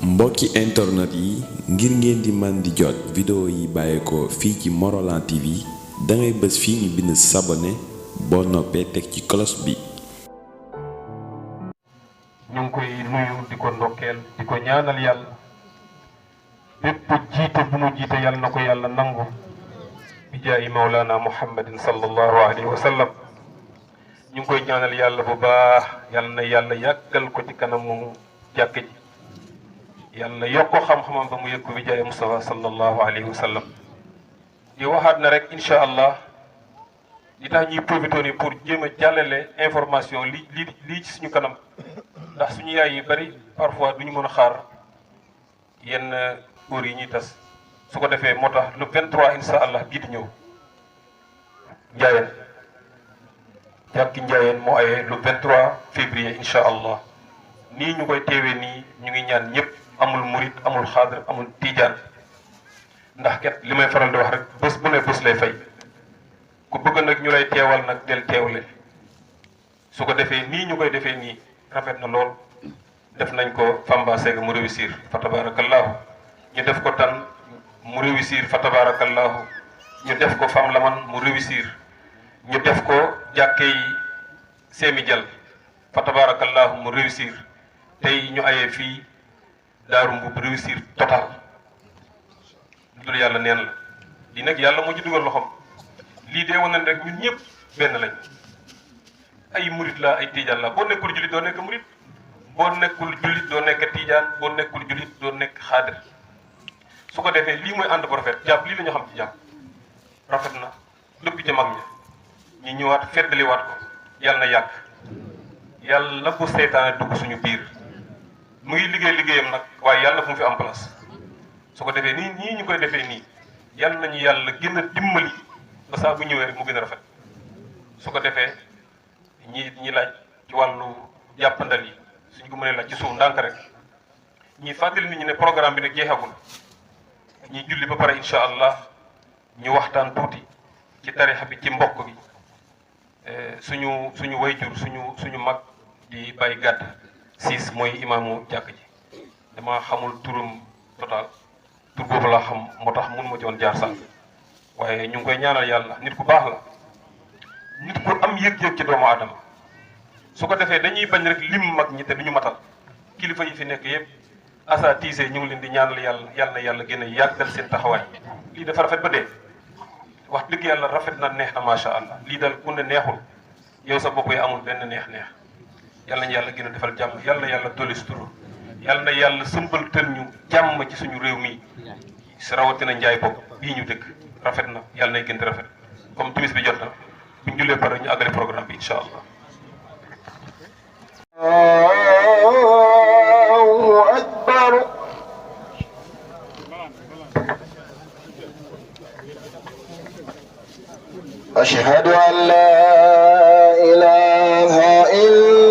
mbokki internet yi ngir ngeen di man di jot vidéo yi bàyyeekoo fii ci Morolan TV dangay bës fii ñu bind s'abonner boo noppee teg ci cloche bi. ñu ngi koy nuyu di ko ndokkeel di ko ñaanal yàlla bépp jiite bu mu jiite yàlla na ko yàlla nangu bi jaayi Mawlana Muhammadin sallallahu alayhi wa sallam. ñu ngi koy ñaanal yàlla bu baax yàlla na yàlla yàggal ko ci kanamu jàkk ji yàlla yokk ko xam-xamam ba mu yëg ko bi jaay Mustafa sallallahu alayhi wa sallam. di waxaat na rek incha allah li tax ñuy profité ni pour jéem a jàllale information lii ci suñu kanam ndax suñu yaay yu bari parfois duñu mën a xaar yenn heures yi ñuy tas su ko defee moo tax le 23 incha allah bii di ñëw Njaayeen jàkki Njaayeen moo ayee le 23 février incha allah nii ñu koy teewee nii ñu ngi ñaan ñëpp amul murit amul xaadir amul tiijaan ndax kat li may faral di wax rek bés bu ne bés lay fay ku bëgg nag ñu lay teewal nag del teewle su ko defee nii ñu koy defee nii rafet na lool def nañ ko Famba Sega mu réussir fa tabarakallahu ñu def ko Tan mu réussir fa tabarakallahu ñu def ko Fam Laman mu réussir ñu def ko jàkkey Semi Dial fa tabarakallahu mu réussir tey ñu ayee fii Daaru Mbub réussir total dul yàlla neen la di nag yàlla moo ci dugal loxoom lii dee wane rek ñun ñëpp benn lañ ay murit la ay tiijaan la boo nekkul jullit doo nekk murit boo nekkul jullit doo nekk tiijaan boo nekkul jullit doo nekk xaadir su ko defee lii mooy ànd bu rafet jàpp lii la ñu xam ci jàpp rafet na lépp ca mag ñi ñu ñëwaat feddaliwaat ko yàlla na yàgg yàlla bu seytaane dugg suñu biir mu ngi liggéeyam nag waaye yàlla fu mu fi am place su ko defee nii ñu koy defee nii yàlla nañu yàlla gën a dimbali ba saa bu ñëwee rek mu gën a rafet su ko defee ñi laaj ci wàllu jàppandal yi suñ ko mënee laaj ci suuf ndànk rek ñi fàttali nit ñi ne programme bi nag jeexagul ñi julli ba pare incha allah ñu waxtaan tuuti ci tarixa bi ci mbokk bi suñu wayjur suñu mag di bàyyi gàdd siis mooy imaamu jàkk ji dama xamul turam total tur boobu laa xam moo tax mun ma joon jaar sax waaye ñu ngi koy ñaanal yàlla nit ku baax la nit ku am yëg-yëg ci doomu aadama su ko defee dañuy bañ rek lim mag ñi te duñu matal kilifa yi fi nekk yëpp asa tiise ñu ngi leen di ñaanal yàlla na yàlla gën a yàggal seen taxawaay lii dafa rafet ba dee wax dëgg yàlla rafet na neex na macha allah lii dal ku ne neexul yow sa bopp yi amul benn neex-neex yàlla nañu yàlla gën a defal jàmm yàlla na yàlla dolli sutura yàlla na yàlla sëmbal tën ñu jàmm ci suñu réew mi si rawatina njaay bopp bii ñu dëkk rafet na yàlla nay gën di rafet comme timis bi jot na bu ñu jullee pare ñu àggale programme bi incha allah. Allahu akbar. Ashhadu an la ilaha illa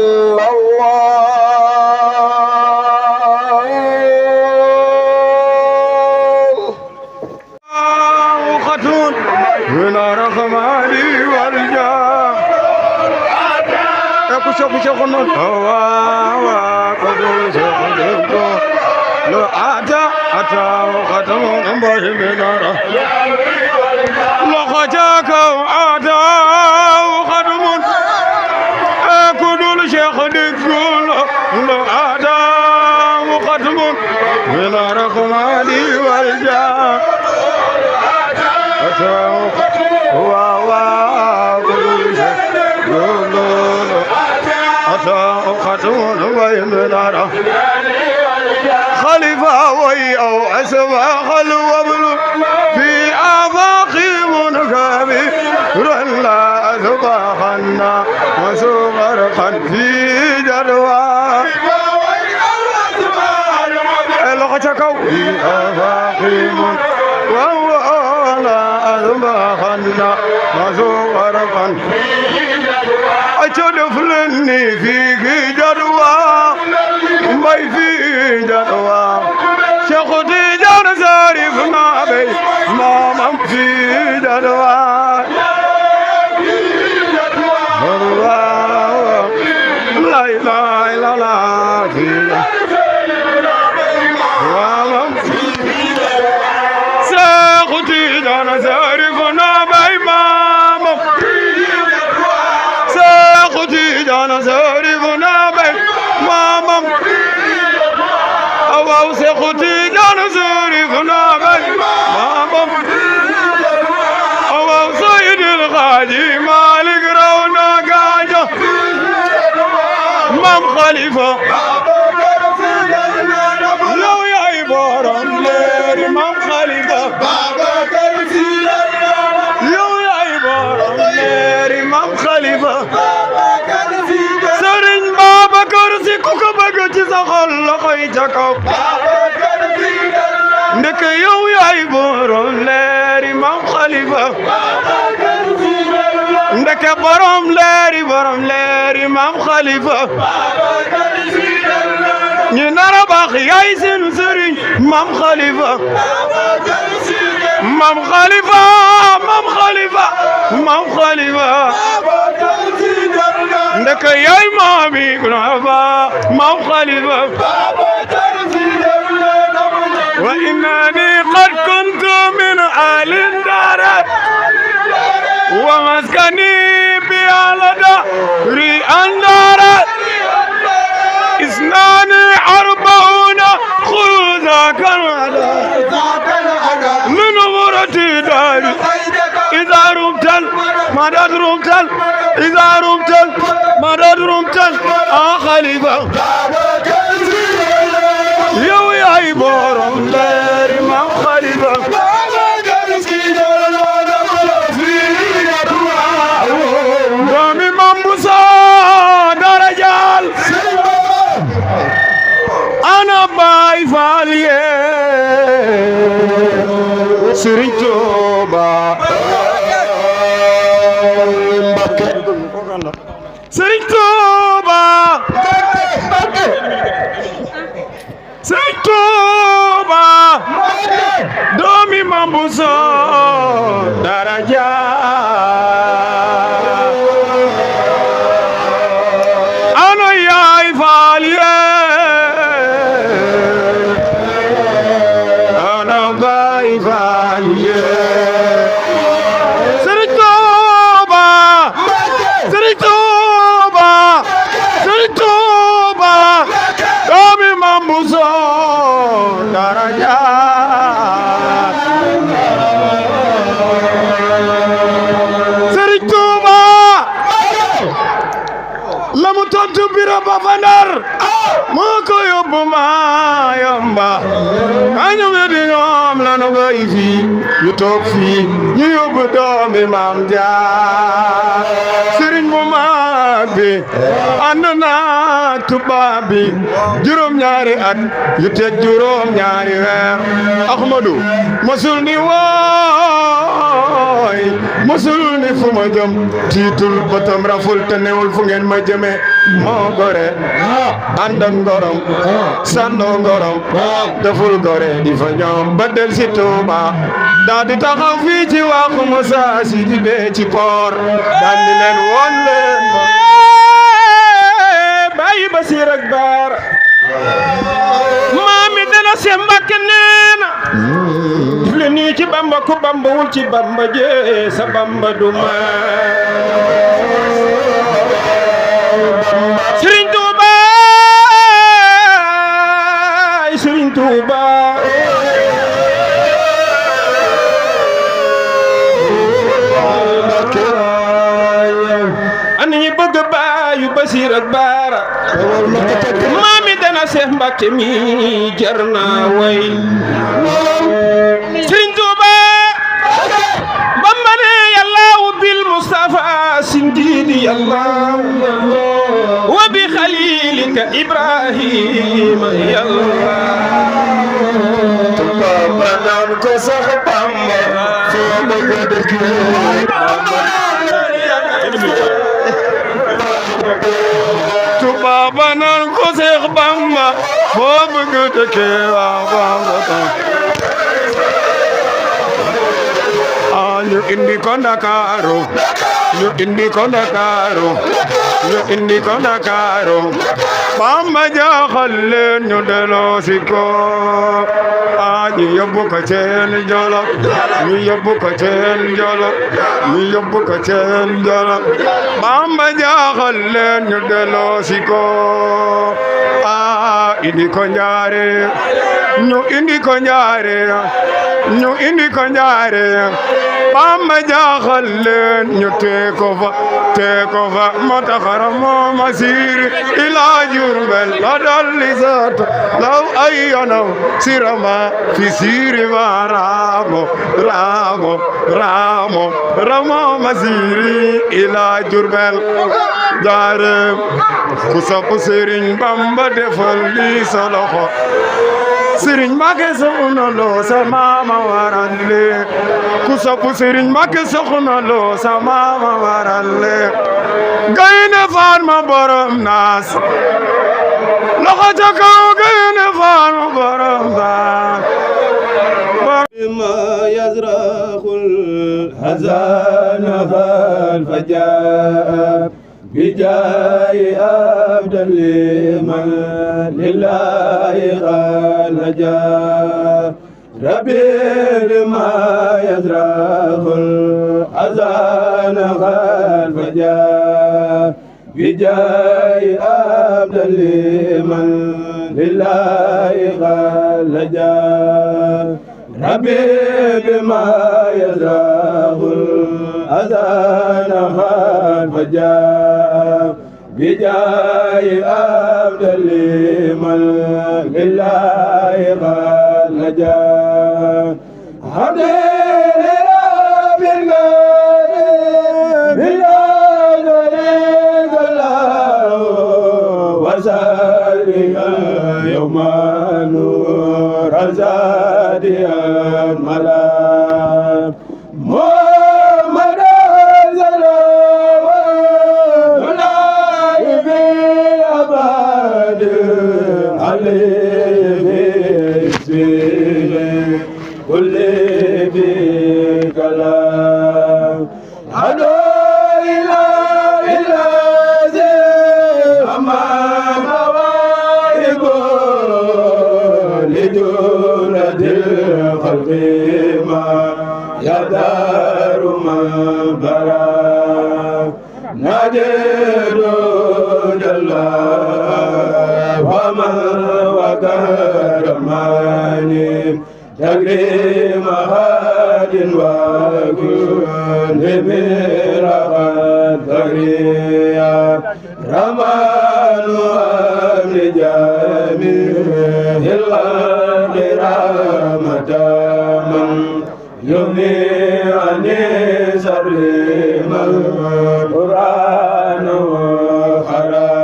خليفة وي أو أسمى خلو وبلو في آفاقي منكبي رلا أذبحنا وسغرقا في جدوى الغتكو في آفاقي وهو لا أذبحنا وسغرقا أتدفلني فيك جدوى ما في جدوى شيختي جار زارفنا بي ما في جدوى لا إله إلا الله waaw Seexu Tijaan Sërif naa bay maamam waaw Seydil Xaaji Maalik raw na gaaña Maam Khalifa yow yaay borom leeri Maam Khalifa yow yaay borom leeri Maam Khalifa Sëriñ Babacar Si ku ko bëgg ci sa xol loxoy ca kaw ndeke yow yaay borom leeri Maam Khalifa ndeke borom leeri Maam Khalifa ñu nara baax yaay seen sëriñ Maam Khalifa Maam Khalifa Maam Khalifa Maam Khalifa ndeke yaay maami Maam Khalifa wa innani qad kuntu min ahli darat wa maskani bi alada ri andarat isnani arbauna khuruza kanada min murati dari idha rumtal madad rumtal idha rumtal madad rumtal Khalifa yow yaay borom leeri Maam Khalifa doomi Maam Musa dara jaal ana Baay Faal Sëriñ Tuuba Sëriñ Tuuba Sëriñ Tuuba doomi Maam Musa dara jaal ana yaay Faal ana Baay Faal Sëriñ Tuuba Sëriñ Tuuba Sëriñ Tuuba doomi Maam Musa dara jaal Sëriñ Tuuba la mu tontu biro ba fa Ndar moo ko yóbbu Mayumba añu di ñoom la nu bay fii ñu toog fii ñu yóbbu doomi Maam Jaar sëriñ bu mag bi ànd naa tubaab bi juróom-ñaari at yu teg juróom-ñaari weer Ahmadu mosul ni wooy mosul ni fu ma jëm tiitul bëtam raful te newul fu ngeen ma jëme moo gore ànd ak ngorom sànnoo ngorom deful gore di fa ñoom ba del si Tuuba daa di taxaw fii ci waxu Musa si di bee ci poor daan di leen woon leen bàyyi Basiir ak Baara maami dana se Mbàkke neena dif le nii ci Bamba ku Bamba wul ci Bamba jee sa Bamba du ma Sëriñ Tuuba Sëriñ Tuuba ana ñi bëgg baayu Basiir ak Baara maami dana Seex Mbàkke mi jar na way Sëriñ Tuuba Bamba ne yàllaahu bil Mustafa sindidi yàllaahu wa bi xalilika Ibrahima yàllaahu Bamba naan ko sax Bamba foo bëgg dëkk Tubaaba naan ko Seex Bamba foo bëgg dëkk Bamba ñu indi ko Ndakaaru ñu indi ko Ndakaaru ñu indi ko Ndakaaru Bamba jaaxal leen ñu delloo si ko ñu yóbbu ko seen Jolof ñu yóbbu ko seen Jolof ñu yóbbu ko seen Jolof Bamba jaaxal leen ñu delloo si ko indi ko njaare ñu indi ko njaare ñu indi ko njaare Bamba jaaxal leen ñu tee ko fa moo tax moo masir ila Jurbel la dolli saat law ay yonaw sirama fi siri ma ramo masiri ila Jurbel jaare ku sopp Sëriñ Bamba defal li sa loxo Sëriñ Mbàkke Soxna Lo sa maama waral le ku sopp Sëriñ Mbàkke Soxna Lo sa maama waral le Gaynde Fatma borom naas loxo ca kaw Gaynde Fatma borom naas ma yazraxul hazan fajaa بجاي أبدا لمن لله قال جاء ربي لما يزرع الأذان قال فجاء بجاي أبدا لمن لله قال جاء ربي بما يزرع الأذان قال فجاء بجاي أبدل من لله قال جاء حمد لرب العالمين بالله الله وسالك يوم نور زاديا ملا محمد كل بكلام أدعو إلى أمام مواهب لجنة الخلق ما يدار من برا نجد جل ومن وكرماني تكريم هاد وكل مرغد تكريا رمان وامن جميع الخلق رحمة من يغني عن شر من القرآن وخراب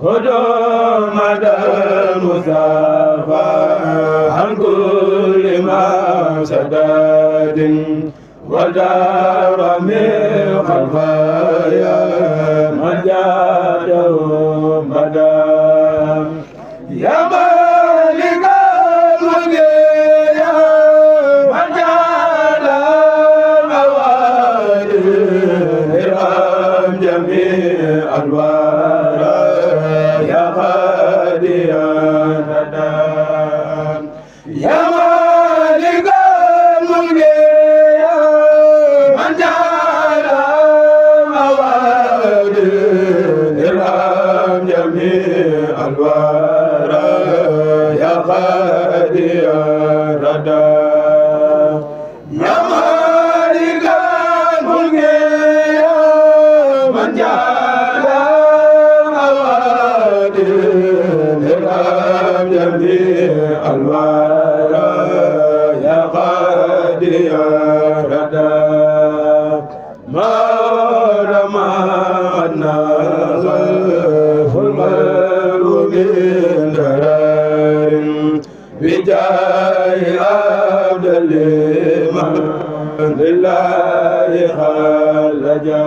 هدوء مدى المصطفى عن كل ما سداد ودار من خلفايا من جاده مدى يا مالك الملك يا من جاد المواد ارحم جميع الورى يا هادي الندى يا مالك الملك يا من جعل مواد ارحم جميع الورى يا هادي الندى يا مالك الملك يا من جعل مواد ارحم جميع الورى يا قادي الردى ما نغلف المرء من درار بجاه عبد لمن لله خلجا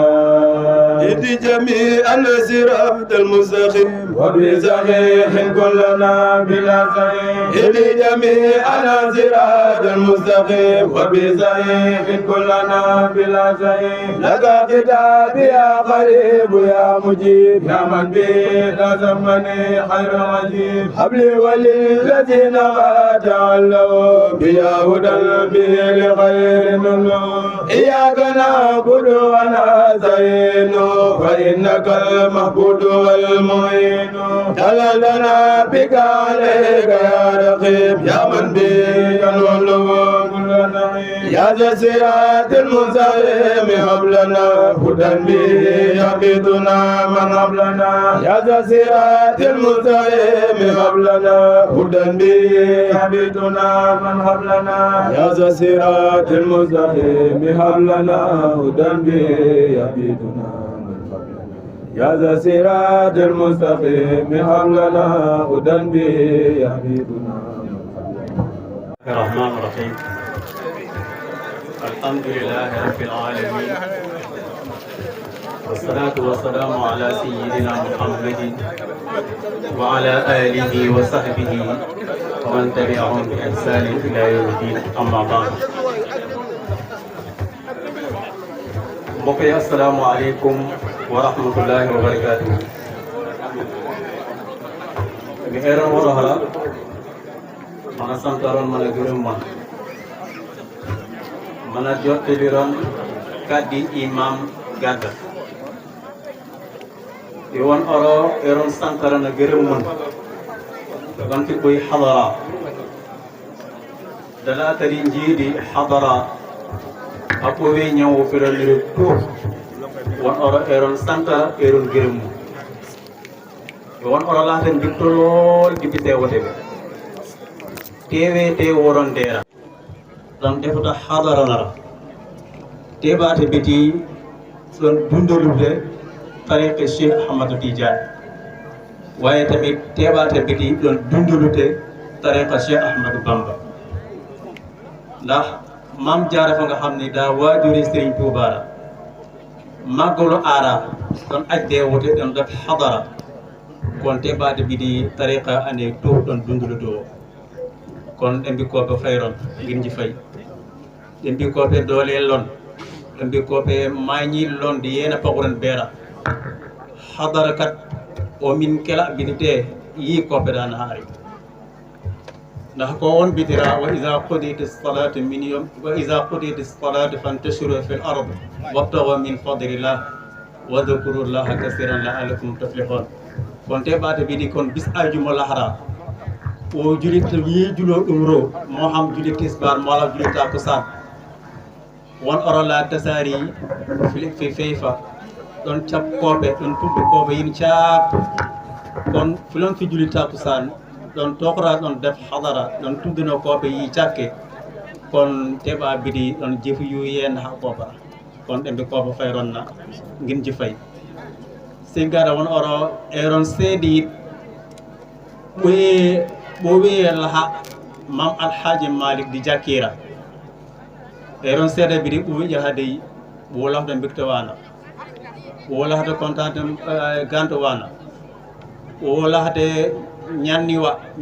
إذ جميع الصراط المستقيم وبصحيح كلنا بلا صحيح إلي جميعنا صراط المستقيم وبصحيح كلنا بلا صحيح لك كتاب يا قريب يا مجيب يا من به تسمني خير عجيب حبلي وللذين قد تعلوا بيا هدى به لخير نلو إياك نعبد ونستعين فإنك المعبود والمعين دللنا بك عليك يا رقيب يا من به ينول كل نعيم يا ذا الصراط المستقيم هب لنا هدى به يقيدنا من هب لنا يا ذا الصراط المستقيم هب لنا هدى به يقيدنا من هب لنا يا ذا الصراط المستقيم هب لنا هدى به يقيدنا يا ذا الصراط المستقيم هب لنا هدى به يهدينا. الرحمن الرحيم. الحمد لله رب العالمين والصلاة والسلام على سيدنا محمد وعلى آله وصحبه ومن تبعهم بإحسان إلى يوم الدين أما بعد. بقي السلام عليكم ورحمة الله وبركاته. بخير ورحمة mana santaron mana gërëm mana jottaliron kaddi imam gadda di won oro eron santarana gërëm gonti koy hadara dala tari njidi hadara akowe ñaw firandire to won oro eron santara eron gërëm di won oro la tan dikto lol di bité wote tewe te worondera dan defata hadara nara tebate biti son dundolude tariqe Cheikh Ahmadou Tidiane waye tamit tebate biti don dundolude tariqa Cheikh Ahmadou Bamba ndax mam jaara fa nga xamni da wajuri Serigne Touba la magolo ara don ajde wote don def hadara kon tebate biti tariqa ane to don dundoludo kon embi koɓe fayron guinji fay embi koɓe doole lon embi koɓe mañi londe yena paguren beera hadara kat o min kela binite yi koɓe dana haari ndax ko won bitira wa iza qudiyati salatu min yawm wa iza qudiyati salatu fantashiru fil ard wabtaghu min fadlillah wa dhkuru llaha kaseeran la'allakum tuflihun kon teɓate bidi kon bis aljuma lahara o julit yi julo ɗum ro mo xam julit tisbar mo wala julit takusaan won orola tasari fi feyfa ɗon capkoɓe ɗon tubɓe koɓe yin caap kon filon fi julit takusaan ɗon tokora ɗon def hadara ɗon tuddino koɓe yi cakke kon teɓa bidi ɗon jeefu yu yen ha koɓara kon ɗembe koɓe fayronna guinji fay sigara won oro eron seedi ɓowe laha mam alhaji malik di jakira eron seeda bidi ɓowi jahadey wolafde mbirta wana wolahde contante gante wana wolahde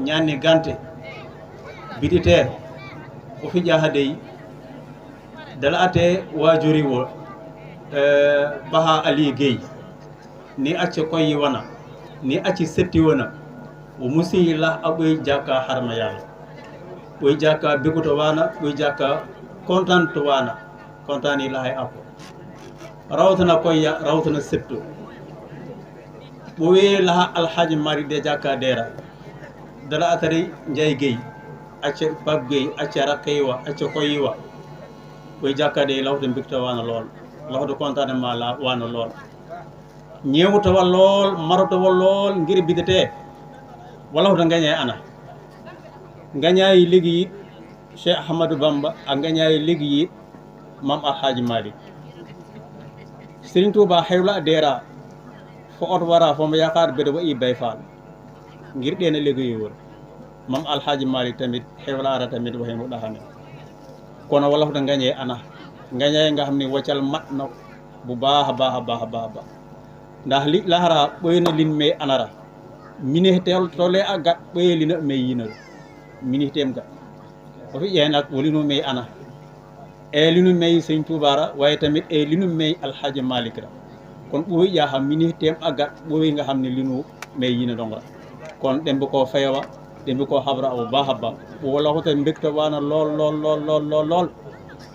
ñanni gante bidite o fi jahadey dala ate wajuri wo baha ali gueye ni acce koyi wana ni acci setti wona o musiyillah aɓoy jakka harma yalla ɓoy jakka biguto wana ɓoy jakka contante wana contani lahay appo rawtana koyya rawtana setto ɓowe laha alhaji mari de jakka dera dala atari jay gueye acca bab gueye acca rakkaywa acca koyiwa ɓoy jakka de lawde biguto wana lool lawde contane ma wana lool ñewtawa lool marotawa lool guiri bidete wala to gañay ana gañayi liggi Cheikh Ahmadou Bamba a gañayi liggi mam alhaji malik Serigne Touba hewla dera fo oto wara fomo yakar bedo wayi bay fall ngir ɗena liggoyowol mam alhaji malik tamit hewla ara tamit wahimo ɗahane kono wala to gañay ana gañay nga xam ni waccal matno bu baax a baax ndax li lahara ɓoyna lin me anara minihtel tole a gat ɓoyelino me yinol minihtem ga o fi ƴeen ak wo linu mey ana e linu mey Sëñ Tuubaa waaye tamit e linu mey Alxaaji Malik ra kon ɓoyi ƴa xam minihtem a gat ɓoyi nga xam ne linu mey yino ɗong ra kon ɗembe ko fayowa ɗembe ko habra o ba habba wala hoto mbekto wana lool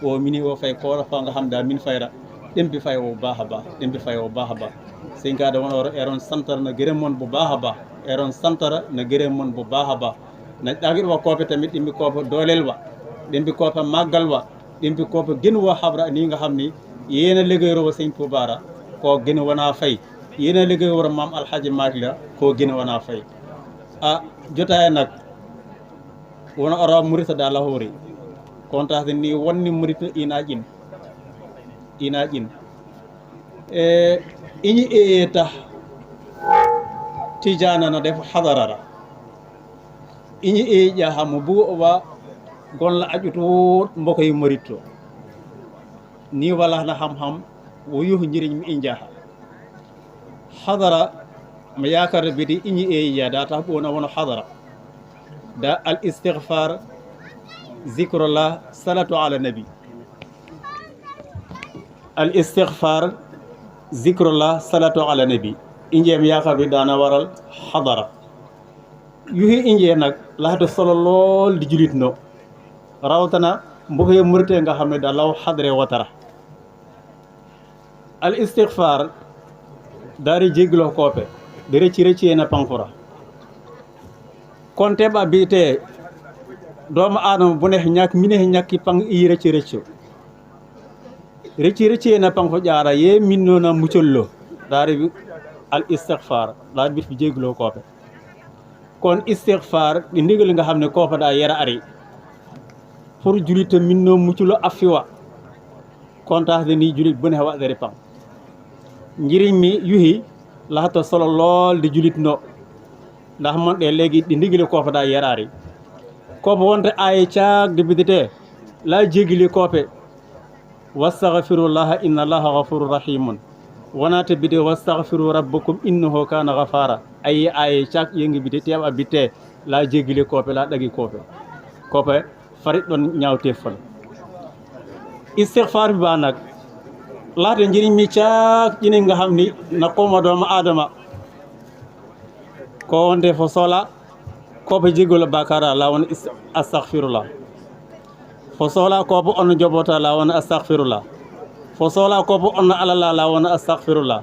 o mini o fay ko fa nga xam da min fayra ɗembi fay o ba habba ɗembi fay o ba habba Sëñ Kada won oro eron santar na gërëm mon bu ba habba eron santara na gërëm mon bu ba habba na ɗagir wa kope tamit ɗembi kopo doolel wa ɗembi kopo maggal wa ɗembi kopo gën wa habra ni nga xam ni yéena liggéeyro Sëñ Tuubaa ra ko gën wana fay yéena liggéeyro maam Alxaaji Maalik la ko gën wana fay a jotaay nag wona oro murita da lahori kontade ni wonni murita ina ƴin e iñi eyeta Tijana na def hadarara iñi eƴa hamo bugo owa golla aƴuto mbokoye moritto ni wala na xam-xam wo yuhu njiriñ mi i jaha hadara ma yakarde bidi iñi eƴa da tax ɓona wono hadara da al istighfar zikrullah salatu ala nabi al istighfar zikrullah salatu ala nabi injeem yaakaar bi daana waral hadara yuhi injee nag laata solo lool di julit no rawatana mbokoye murite nga xam ne da law hadre watara al istighfar daari jéggilo koope de rëcci na pankura kon teɓa biite doomu aadama bu ne ñak mine ñakki pang i rëcci na panko ƴaara ye min noona mucollo daari al istighfar daari bit bi jéggilo koope kon istighfar ɗi ndigal nga xam ne koopa da yera ari pour julita min no muculo affiwa kontaade ni julit bu ne waɗere pang njiriñ mi yuhi laata solo lool di julit no ndax man ɗe léegi ɗi ndigili koope da yeraari koope wonte aye caag de bidete la jégili koope wastaghfirullaha inna allaha ghafurur rahimun wonate bide wastaghfiru rabbakum innahu kana ghafara aye caag yengi bide teɓa bitte la jégili koope la ɗagi koope farit ɗon ñawte fol istighfar bi ba nag laata njiriñ mi caag ƴini nga xam ni na koma doomu adama ko wonde fo sohla koɓe jegolo bakara la won astaghfirullah fo sohla koɓe on joɓota la won astaghfirullah fo sohla koɓe on alala la won astaghfirullah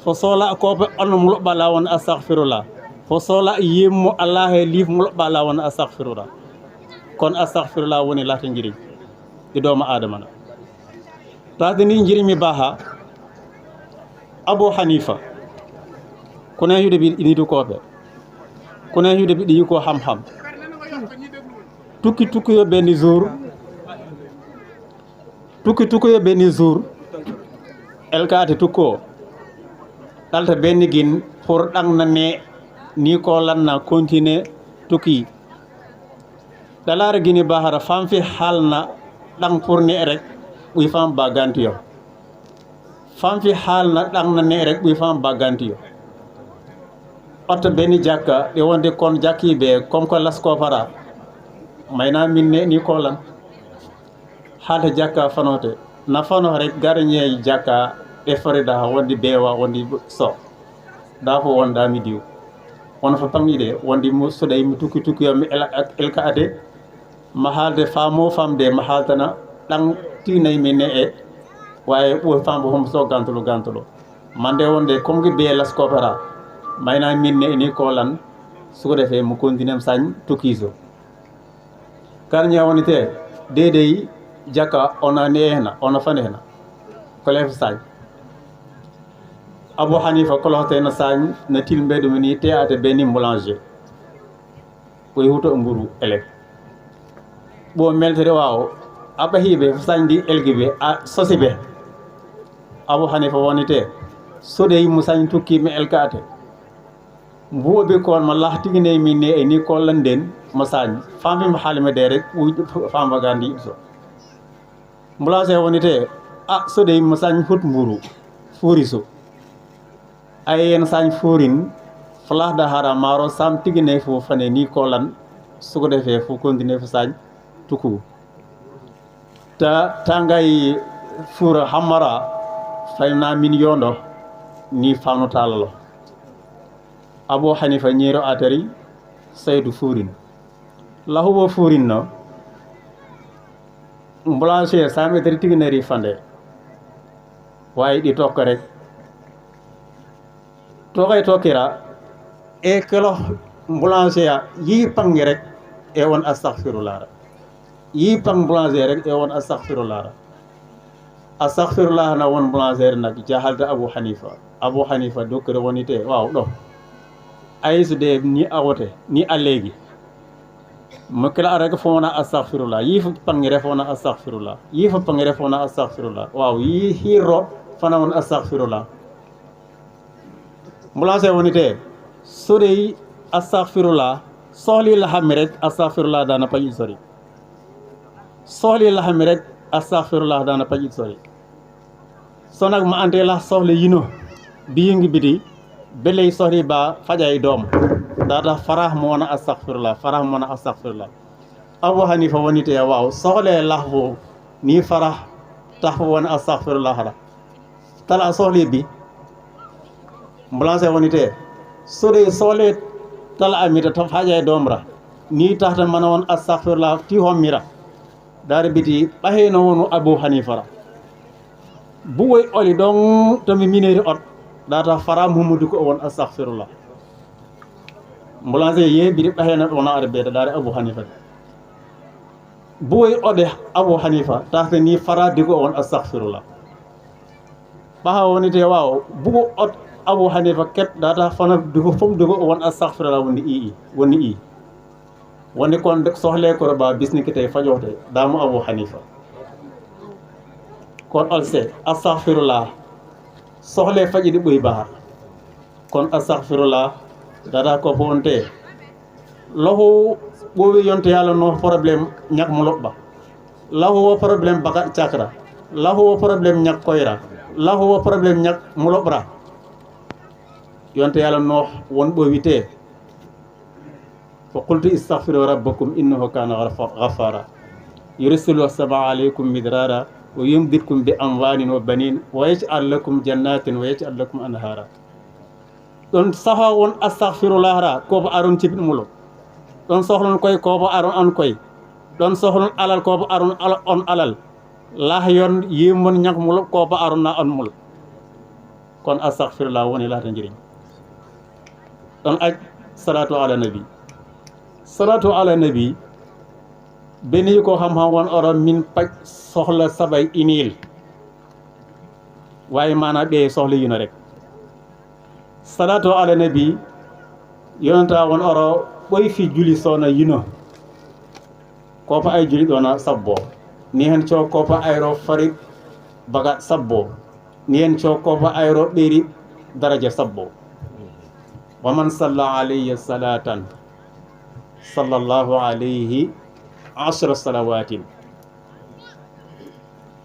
fo sohla koɓe on mulɓa la won astaghfirullah fo sohla yimmo allah e liif mulɓa la won astaghfirullah kon astaghfirullah woni laata njiriñ ɗi doomu adama na taade ni njiriñ mi baha Abu Hanifa kone yude bi inidu kooɓe kone yude bi ɗi ko xam-xam tukki yo benn jour elkaate tukko ɗalta benn gin pour ɗang na ne ni ko lanna continuer tukki ɗalaara gini bahara fam fi haalna ɗang pour ne rek ɓuy fam bagantiyo fam fi haalna ɗang na ne rek ɓuy fam bagantiyo oto benn jakka ɗe wonde kon jakkiɓe comme ko lasko para mayna min ne ni kolan haalta jakka fanote na fano rek garañeyi jakka ɗe farida wondi beewa wondi so da fo wonda mi diw wono fo pamɗiɗe wondi mo soɗay mi tukki yo mi elka ade ma haalde famo famde ma haaltana ɗan tinayi mi ne e wawi ɓoy fambo hom so gantulo mande wonde comme que beye lasko para mayna min ne ni kolan suko defe mo continue sañ tukkiso karña wonite dedeyi jakka ona ne hena ona fane hena kolef sañ Abu Hanifa kolohteno sañ na til mbeɗumi ni te ate beni boulanger koye huto mburu élève ɓo meltere wawo aɓa hiɓe fo sañdi elgueɓe a sosiɓe Abu Hanifa wonite soɗeyi mo sañ tukki mi elkate mbuwoɓe kon ma lahtigine min ne e ni kollan nden mo sañ famfima haalime de rek fambagandi so boulanger wonite a soɗeyi mo sañ hut mburu fuuri so ayen sañ fuurin falaahda hara maaro sam tigine fo fane ni kolan su ko defee fu continuer fu sañ tukku ta tangay fura hamara fayna min yondo ni fanu talalo Abu Hanifa ñeero atari saydu furin lahubo furin no mblanche sametri tigineri fande waye ɗi tokka rek tokay tokira e kelo mblanche ya yi pangi rek e won astaghfirullah yi pang mblanche rek e won astaghfirullah na won mblanche nak jahalda Abu Hanifa dokere wonite waaw ɗo ayisude ni awote ni allegi makala araka fona astaghfirullah yi fu pangere fona astaghfirullah waaw yi hiro fana won astaghfirullah mblanche wonite sore astaghfirullah sohli la xam rek astaghfirullah dana paji sori sohli la xam rek astaghfirullah dana paji sori sonak ma ante la sohli yino bi yingi biti belay sohli ba fajay dom data farah mo wona astaghfirullah Abu Hanifa wonite waaw sohle lahbo ni farah tax wona astaghfirullah hara tala sohli bi mblanche wonite sore sohle tala amita to fajay domra ni taxta mana won astaghfirullah ti hommira dare biti ɓaheno wonu Abu Hanifa buwoy oli don to mi mineri ot data fara Muhammadu ko won astaghfirullah mblanche ye bidi ɓahena wona ara beda dare Abu Hanifa buwoy ode Abu Hanifa taxta ni fara digo won astaghfirullah ɓaha wonite waaw bugo ot Abu Hanifa ket data fana dugo fom dugo won astaghfirullah woni kon sohle ko ba bisniki tay fajote damu Abu Hanifa kon olse astaghfirullah sohle fajidi boy ba kon astaghfirullah data ko fonte loho bowi yonte yalla no problème ñak mo lobba laho problème bakat chakra laho problème ñak koyra laho problème ñak mo lobra yonte yalla no won bo wite fa qultu istaghfiru rabbakum innahu kana ghafara yursilu as-samaa alaykum midrara wa yumditkum bi amwalin wa banin wa yaj'al lakum jannatin wa yaj'al lakum anhara don saha won astaghfirullah ra ko ba aron ci mulo don soxlon koy ko ba aron an koy don soxlon alal ko ba aron on alal la yon yimon ñak mulo ko ba aron na on mulo kon astaghfirullah woni la ta njiriñ don aj salatu ala nabi beni ko xam-xam won oro min paj soxla sabay inil waye mana be soxla yu na rek salatu ala nabi yonta won oro boy fi juli sona yino ko fa ay juli dona sabbo ni hen cho ko fa ayro farid baga sabbo ni hen cho ko fa ayro beri daraja sabbo wa man salla alayhi salatan sallallahu alayhi 10 salawatin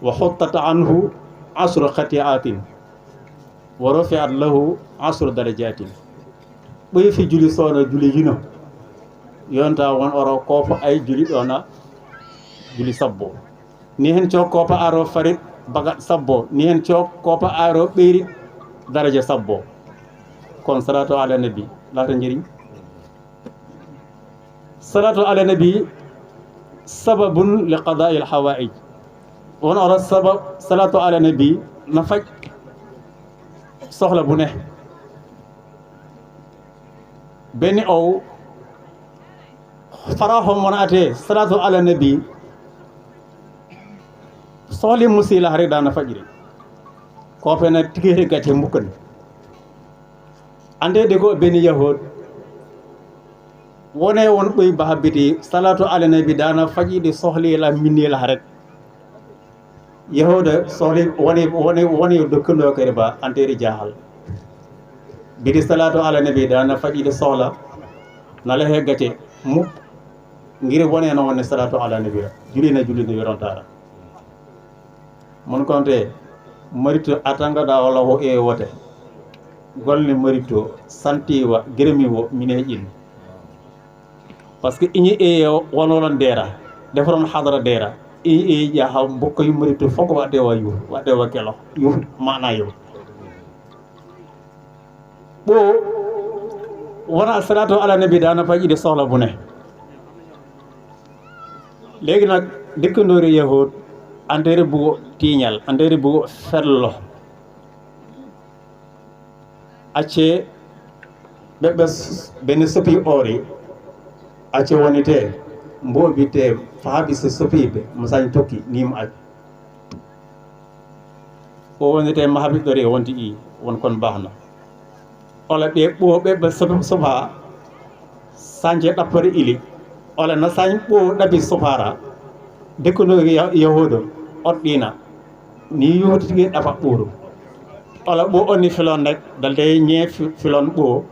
wa huttat anhu 10 khati'atin wa rafi'at lahu 10 darajatin boy fi juli sona juli yino yonta won oro ko fa ay juli dona juli sabbo ni hen cho ko fa aro farid baga sabbo ni hen cho ko fa aro beri daraja sabbo kon salatu ala nabi la ta njiriñ salatu ala nabi sababun li qada'i al hawaij won ora sabab salatu ala nabi na faj soxla bu ne benn ow faraxo mona ate salatu ala nabi soxli musila rek dana fajri ko fena tigere gate mukkan ande de ko benn yahud wone won boy bahabiti salatu ala nabi dana fajidi soxli la minel rek yahuda sohli woni dokkundo kare ba anteri jahal bidi salatu ala nabi dana fajidi sohla nala heggate mu ngir wone no wonne salatu ala nabi julina wirontara mon konte marito atanga da wala ho e wote golle marito santiwa geremiwo mine ƴin par ce que iñi e wonoron deera defaron hadara deera iñi e ƴaha mbokkoye marito fof ko waɗewa yuur waɗewa kelo yuur mana yo ɓo wona salatu ala nabi dana faƴide sohla bu ne léegi nag dëkkandoori yahud andere bugo tiiñal andere bugo ferlo acce ɓeɓe bene sopi oori acce wonite mboɓite faaɓi so sopiɓe mo sañ tokki nimo aj o wonite mahaɓiɗɗori e wonti i won kon bahna ola ɓe ɓo ɓeɓe sopa sañce ɗappore ili ola no sañ ɓo ɗaɓi sopara dekkandoori yahudo oɗɗina ni yuhti tigi ɗafa ɓuuru ola ɓo onni filon rek dalde ñee filon ɓo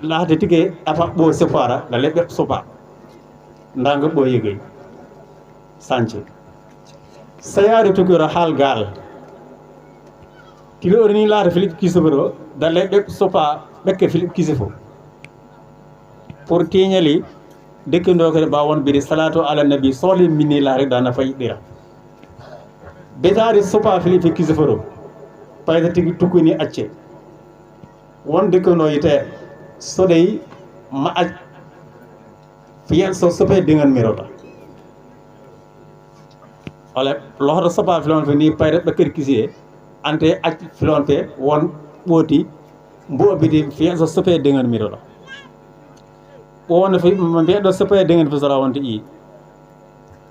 lahde tigi ɗafa ɓo sopara dale ɓe sopa ndanga ɓo yegey sañce sayari tugiro haal gaal tigi ori ni laata Philippe Kisiforo dalle ɓe sopa ɓekke Philippe Kisifo pour tiñali dekkandokere ba won mbiɗi salatu ala nabi sohli minni laare dana fayiɗira betade sopa Philippe Kisiforo payta tigi tukkuni acce won dekkando yite soɗey ma aj fiyen so sope dingan mirota wala lohto sopa filon fe ni payta ɓekkere kisi ante ac filon fe won ɓooti mboɓidi fiyen so sope dingan mirota ɓowone fi mbiyeɗo sope dingan fe sora wonte ƴi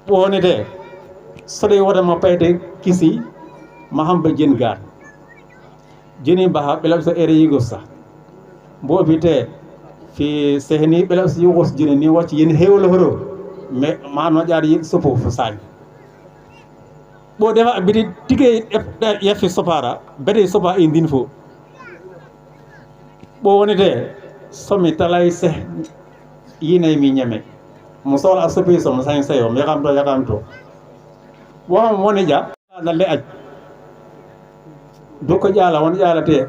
ɓowonete soɗey wotama payte kisi ma hamba jeni gar jeni baha ɓelaɓ so ere yigos sa mboɓite fi sehni ɓelaɓ so yigos jeni ni wacci yen hewlo horo mais ma noƴaade yiɗ sopo fo sañi ɓo defa bidi tige yeffi sopara bede sopa e ndin fo ɓo wonete somi talay seh yinayi mi ñame mo sohla a sopi somo sañ sayo mi yakam to wom woni ƴa dalle aj dokko ƴaala won ƴaalate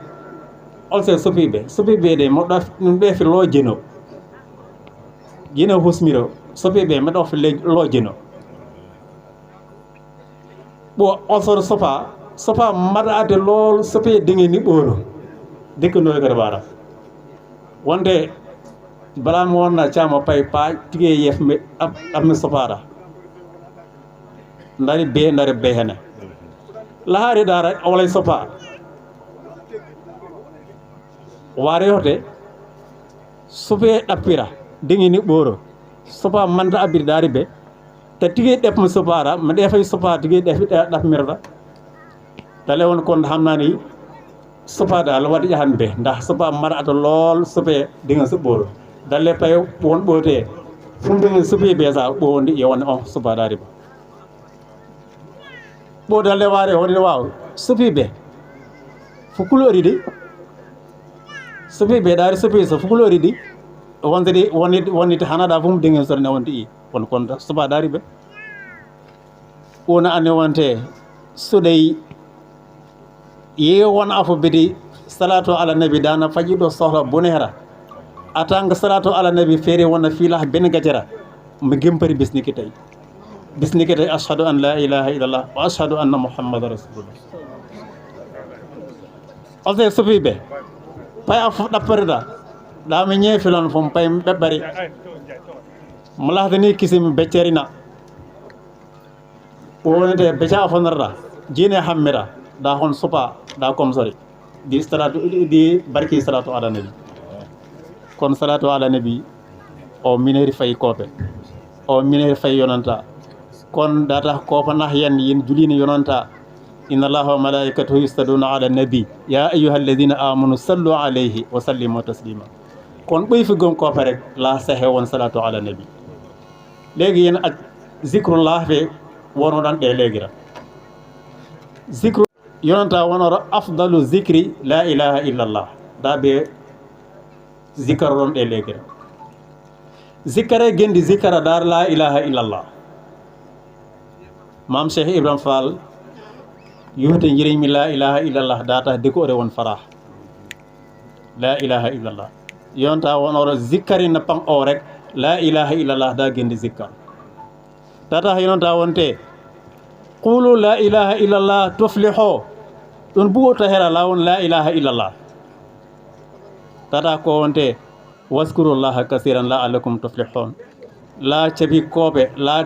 olse sopiɓe de moɗɗa ɗum ɓe fi lo jeno husmiro sopiɓe meɗo fi lo jeno ɓo olsoro sopa mbaɗade lool sopi dingi ni ɓooro dekkandoy kadi ɓaara wonde bala mi wonna cama pay pa tige yefmi ɗammi sopara dari be hene lahaari dara olay sopa waare yote sope ɗappira dingi ni ɓooro sopa manda abiri daari be te tigi ɗefmi sopara mi ɗefay sopa tigi ɗafmirata tale won kon hamnani sopa dal waɗi ƴahan be ndax sopa mbaɗata lool sope dinga so ɓooro dalle pay won ɓoote fumdingi sopi be sa ɓo wondi yewonde on sopa daari ba ɓo dalle waare wonde waw sopi be fo couleur ɗi sopi be daari sopi so fo couleur ɗi wondedi wonnite hanaɗa fum dingi sorne wonde i won kon sopa daari be wona ane wonte soɗey ye won afo bidi salatu ala nabi dana faƴiɗo sohla bonera atanga salatu ala nabi feere wona fiilah ben gajara mi gempari bisniki tawi ashhadu an la ilaha illallah wa ashhadu anna muhammadan rasulullah ose sofiɓe pay a fof ɗapparita ɗami ñeefilon fom pay ɓeɓɓari mo lahdani kisimi beccerina wonete becca fonata jine hammira da hon sopa da komsori di barki salatu ala nabi kon salatu ala nabi o mineri fayi kope o mineri fayi yonanta kon data kopa nah yen julini yonanta inna allaha wa malaikatahu yustaduna ala nabi ya ayyuha alladhina amanu sallu alayhi wa sallimu taslima kon ɓoy fi gom kopa rek la sahe won salatu ala nabi legi yen ak zikrullah fe wonoɗan ɗe legira zikru yonanta wonoro afdalu zicri la ilaha illallah da ɓe zikara ɗon ɗe legira zikare gendi zikara dar la ilaha illallah mam Cheikh Ibrahim Fall yohte jirimi la ilaha illallah data de ko ore won farah la ilaha illallah yonta wonoro zikkari na pan o rek la ilaha illallah da gendi zikkar tata yonta wonte qulu la ilaha illallah tuflihu ɗon buwota hera lawon la ilaha illallah tata ko wonte waskurullaha kasiran la'allakum tuflihun la cabi koɓe la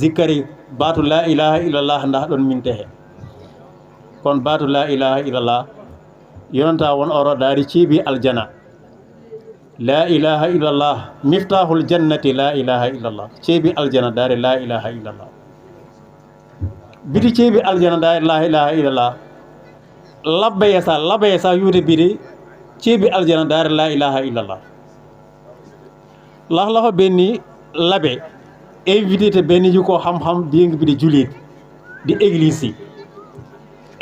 zikkari batu la ilaha illallah nda ɗon mintehe kon batu la ilaha illallah yonta won oro daari ciibi aljana la ilaha illallah miftahul jannati la ilaha illallah ciibi aljana daari la ilaha illallah biti ciibi aljana daari la ilaha illallah labbaye sa yuude bidi ciibi aljana daari la ilaha illallah lahlaho benni labe invité benni ji ko xam-xam di ngi bi di julit di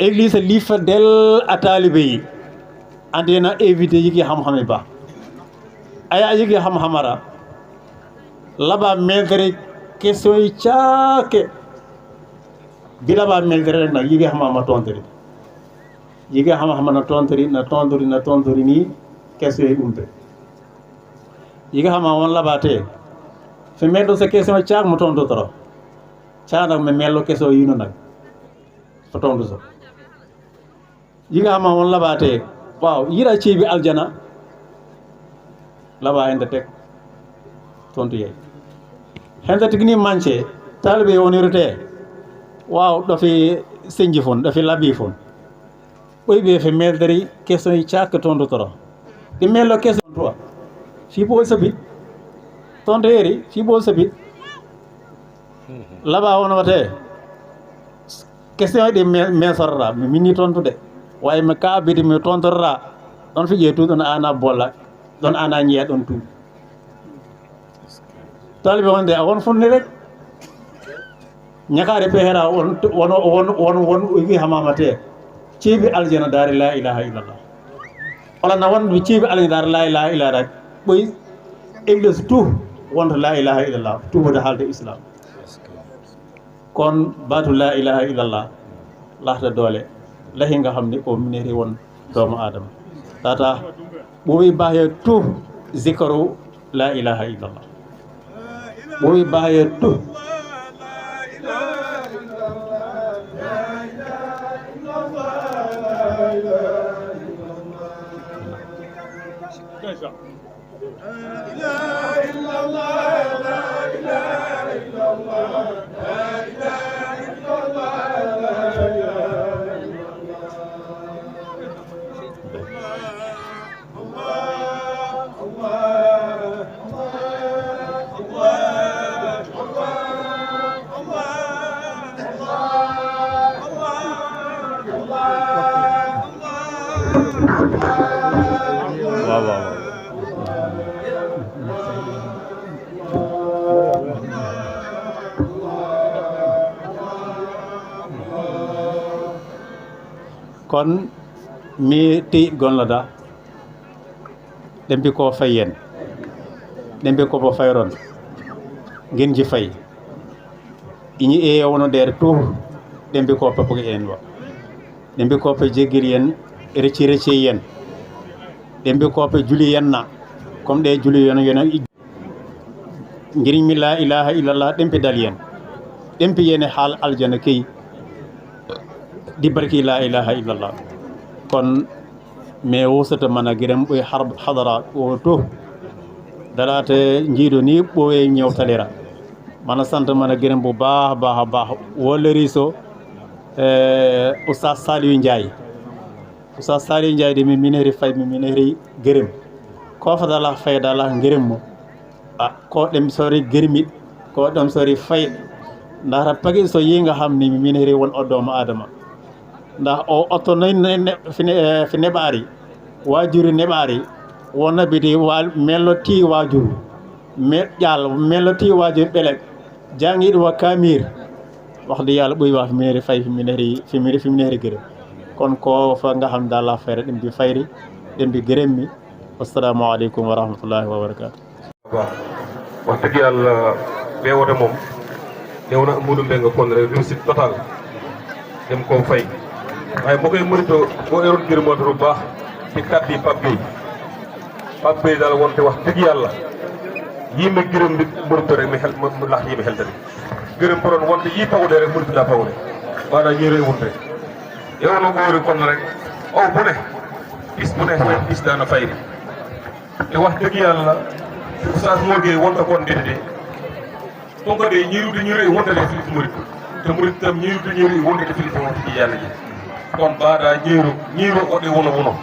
église li fa del a taalibe yi andena invité yigi xam-xami ba aya yigi xam-xamara laba meldere question yi caake bi laba meldere nag yigi xam-xama tontiri yigi xam-xama na tontiri ni question yi umbe yigi xam-xama won labate fe meddo sa question caak mo tonto toro caanak me mello question yino nag fo tonto so yiga xam-xama won labate waaw yira ciibi aljana laba hende tek tontu yeey hende tigni manche talibe wonirete waaw ɗo fi senji fon ɗo fi labi fon ɓoyɓe fe melderi question yi caak tonto toro ɗi mello question toi fi bo sabit tonto yeri fi bo sabit laba won wate question ɗi me sorra mi minni tontude wawi mi kaabide mi tontorra ɗon fiƴe tu ɗon ana bolla ɗon ana ñiya ɗon tu talibe wonde a won funni rek ñakare pehera won wi hamamate ciibi aljana daari la ilaha illallah wala na won mi ciibi aljana daari la ilaha illallah ɓoy église tout wonto la ilaha illallah tubude haalde islam kon batu la ilaha illallah lahta doole lahi nga xam ne o mineri won doomu adama tata ɓowi baye tout zikaru la ilaha illallah ɓowi baye tout kon mi ti gonloda ɗembi ko fayyen ɗembi kobo fayron genji fay iñi e wonodere tout ɗembi ko pepoke en wa ɗembi ko pe jeggiri en recci yen ɗembi ko pe juli yenna comme ɗe juli yono ngiriñmi la ilaha illallah ɗempi dal yen ɗempi yene haal aljana key di barki la ilaha illallah kon me wosata mana girem ɓoy hadara o to darate jiiɗo ni ɓoye ñewtalira mana santa mana girem bo baax wolleri so oustaz Saliou Ndiaye de mi mineri fay mi mineri gerem ko fadala faydala gerem mo ko ɗem sori germit ko ɗem sori fay ndara pagi so yinga hamni mi mineri won o doomo adama ndax o otto noy fi neɓaari waajuri neɓaari wonna bidi melloti waajuru ƴaal melloti waajuru ɓelek jangiɗo wa kamir waxde yàlla ɓoy wa fimiri fay fimiri gërëm kon ko fa nga xam daal la fayre ɗum bi fayri ɗum bi gërëm mi assalamu aleykum wa rahmatullahi wa barakatuh wax dëgg yàlla ɓe wote moom newna muɗum ɓe nga kon réussite total dem ko fay waaye moo koy mërito moo eroon ngir moto bu baax ci kàddu yi Pape Gueye Pape Bey daal wonte wax dëgg yàlla yii ma gërëm bi mbërëb rek mi xel mu lax yii mi xel tamit gërëm borom wonte yii pawude rek mënut daa pawude maanaam ñii rëy wunte yow na góori kon rek aw bu ne bis bu ne bis daana fay te wax dëgg yàlla oustaz moo gee wonta kon déedéet tonka de ñiirude ñi rëy wonte de filifi murit te murit tam ñiirude ñi rëy wonte de filifi wonte ci yàlla ji kon baaɗa ñiiro oɗe wono wono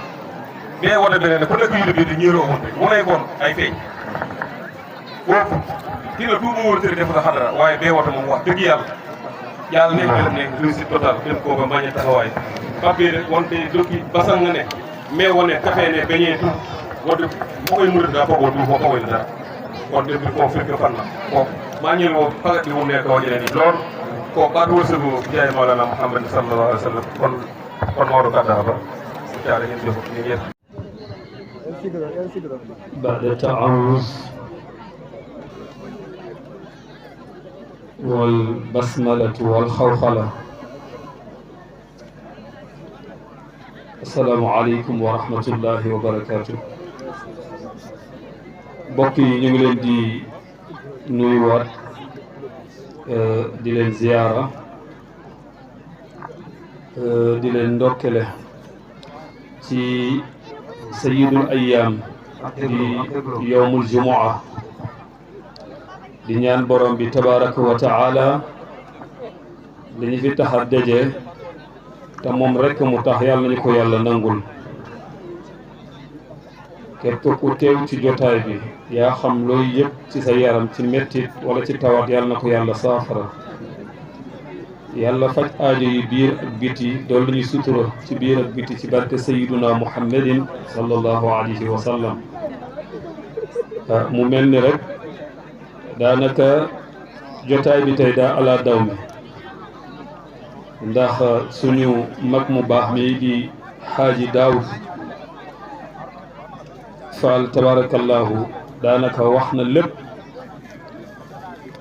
ɓe wona benene ko nekko yiɗo ɓeyde ñiiro o wonde wonay kon ay feeñ foofu tina duuɓo wontere defata hadara wawi ɓe wata mum wax dëgg yàlla yàlla ne ɓelam ne réussite total ɗen ko ba mbaña taxawaay pabbede wonde dokki basanga ne mais wone café ne beñe tout wonde fokoye murida fogo du fo fogoyno dara kon ɗen mbi ko firke fanna ko mañel o pagaɗi wonne ko waƴaneni lool ko ɓaat wërsëgo jeeya mawlana Muhammad sallallahu alaihi wa sallam kon mawɗo kadda ba jaara hen jofo ni yeeso بعد التعوذ والبسملة والخوخلة السلام عليكم ورحمة الله وبركاته mbokk yi ñu ngi leen di nuyuwaat di leen ziyaara di leen ndokkele ci sayyidul ayyaam di yowmul jumua di ñaan borom bi tabaraka wa taala li ñu fi tax a daje te moom rekk mu tax yàlla nañu ko yàlla nangul képp ku teew ci jotaay bi yaa xam looy yëpp ci sa yaram ci mettit wala ci tawat yàlla na ko yàlla saafara yàlla faj aajo yi biir ak biti dool lu ñu sutura ci biir ak biti ci barke sayiduna muhammadin sallallahu alayhi wa sallam mu mel ni rek daanaka jotaay bi tey daa ala daw mi ndax suñu mag mu baax mi di xaaji Daawud Fall tabarakallahu daanaka wax na lépp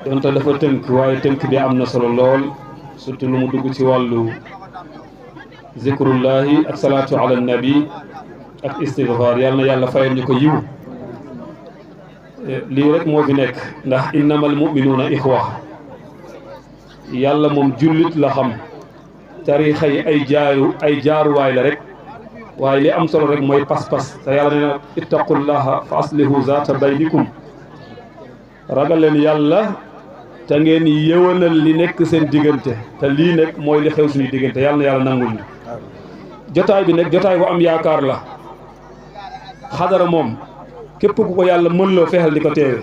donte dafa tënk waaye tënk bi am na solo lool surtout lu mu dugg ci wàllu zikrullahi ak salaatu ala nabi ak istighfar yàlla na yàlla fayal ñu ko yiw lii rek moo fi nekk ndax innamal mu'minuuna ixwa yàlla moom jullit la xam tariixa yi ay jaaruwaay la rek waaye li am solo rek mooy pas-pas te yàlla nee na ittaqullaha fa aslihu zaata baynikum ragal leen yàlla te ngeen yëwanal li nekk seen diggante te lii nekk mooy li xew suñu diggante yàlla na yàlla nangul ni jotaay bi nag jotaay bu am yaakaar la xadara moom képp ku ko yàlla mën loo fexeel di ko teewe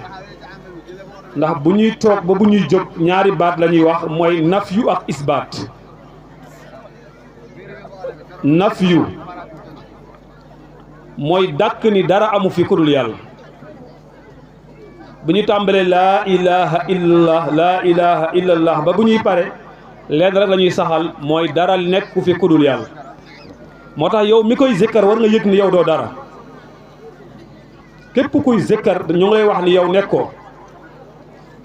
ndax bu ñuy toog ba bu ñuy jóg ñaari baat la ñuy wax mooy nafyu ak isbaat nafyu mooy dàkk ni dara amu fi ku dul yàlla bu ñu tàmbalee laa ilaha illallah laa ilaha illallah ba bu ñuy pare leen rek la ñuy saxal mooy dara nekku fi ku dul yàlla moo tax yow mi koy zikkar war nga yëg ni yow doo dara képp kuy zikkar ñu ngi lay wax ni yow nekkoo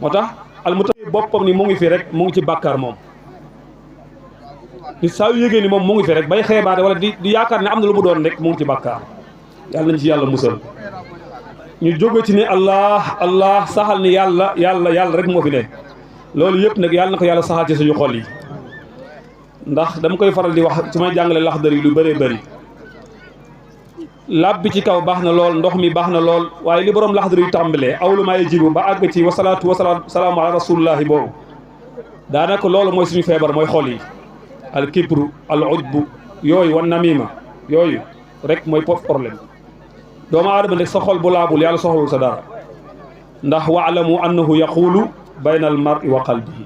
moo tax almutawi boppam ni mu ngi fi rek mu ngi ci bàkkaar moom ni saa yu yëgee ni moom mu ngi fi rek bay xeebaate wala di yaakaar ne am na lu mu doon rek mu ngi ci bàkkaar yàlla nañ ci yàlla musal ñu jóge ci ne allah allah saxal ni yàlla yàlla yàlla rek moo fi ne loolu yëpp nag yàlla na ko yàlla saxal ci suñu xol yi ndax dama koy faral di wax su may jàngale laxdar yi lu bëree bëri làb bi ci kaw baax na lool ndox mi baax na lool waaye li borom laxdar yu tàmbalee awlu maa yajibu ba àgg ci wasalaatu wasalaamu ala rasulillahi boobu daanaka loolu mooy suñu feebar mooy xol yi al kibru al ujbu yooyu wan namima yooyu rek mooy problème doomu aadama nag sa xol bu laabul yàlla soxlul sa dara ndax waalamu annahu yaqulu bayna al mar'i wa qalbihi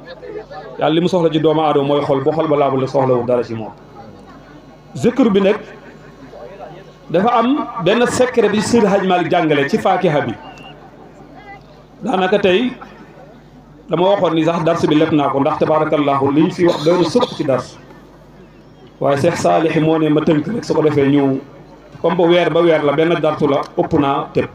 yàlla li mu soxla ci doomu aadama mooy xol bu xol ba laabul nag soxlawul dara ci moom zikr bi nag dafa am benn secret bi Seydi Hadji Malick jàngale ci faakiha bi daanaka tey dama waxoon ni sax dars bi lépp naa ko ndax tabarakallahu liñ fi wax doon sëpp ci dars waaye Cheikh Saalih moo ne ma tënk rek su ko defee ñu comme ba weer la benn dartu la ëpp naa tëb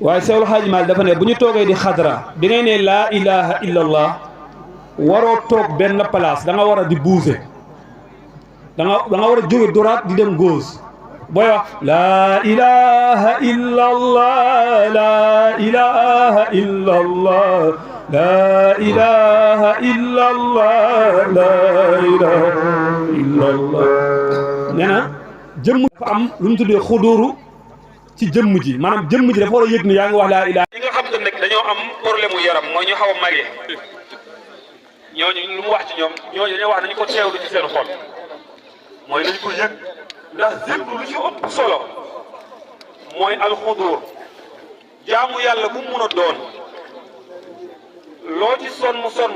waaye Seydi Hadji Malick dafa ne bu ñu toogee di xadra bi ngay ne laa ilaha illallah waroo toog benn place da nga war a di bouger da nga war a jóge droite di dem gauche booy wax laa ilaha illa allah laa ilaha illa allah laa ilaha illa allah laa ilaha illa allah nee na jëmm dafa am lu ñu tuddee xuduuru ci jëmm ji maanaam jëmm ji dafa war a yëg ni yaa ngi wax laa ilaha. ñi nga xam te nag dañoo am problème mu yaram mooy ñu xaw a màggee ñooñu lu mu wax ci ñoom ñooñu dañoo wax nañu ko teewlu ci seen xol mooy nañu ko yëg ndax zikru lu ci ëpp solo mooy alxudur jaamu yàlla bu mu mun a doon loo ci sonn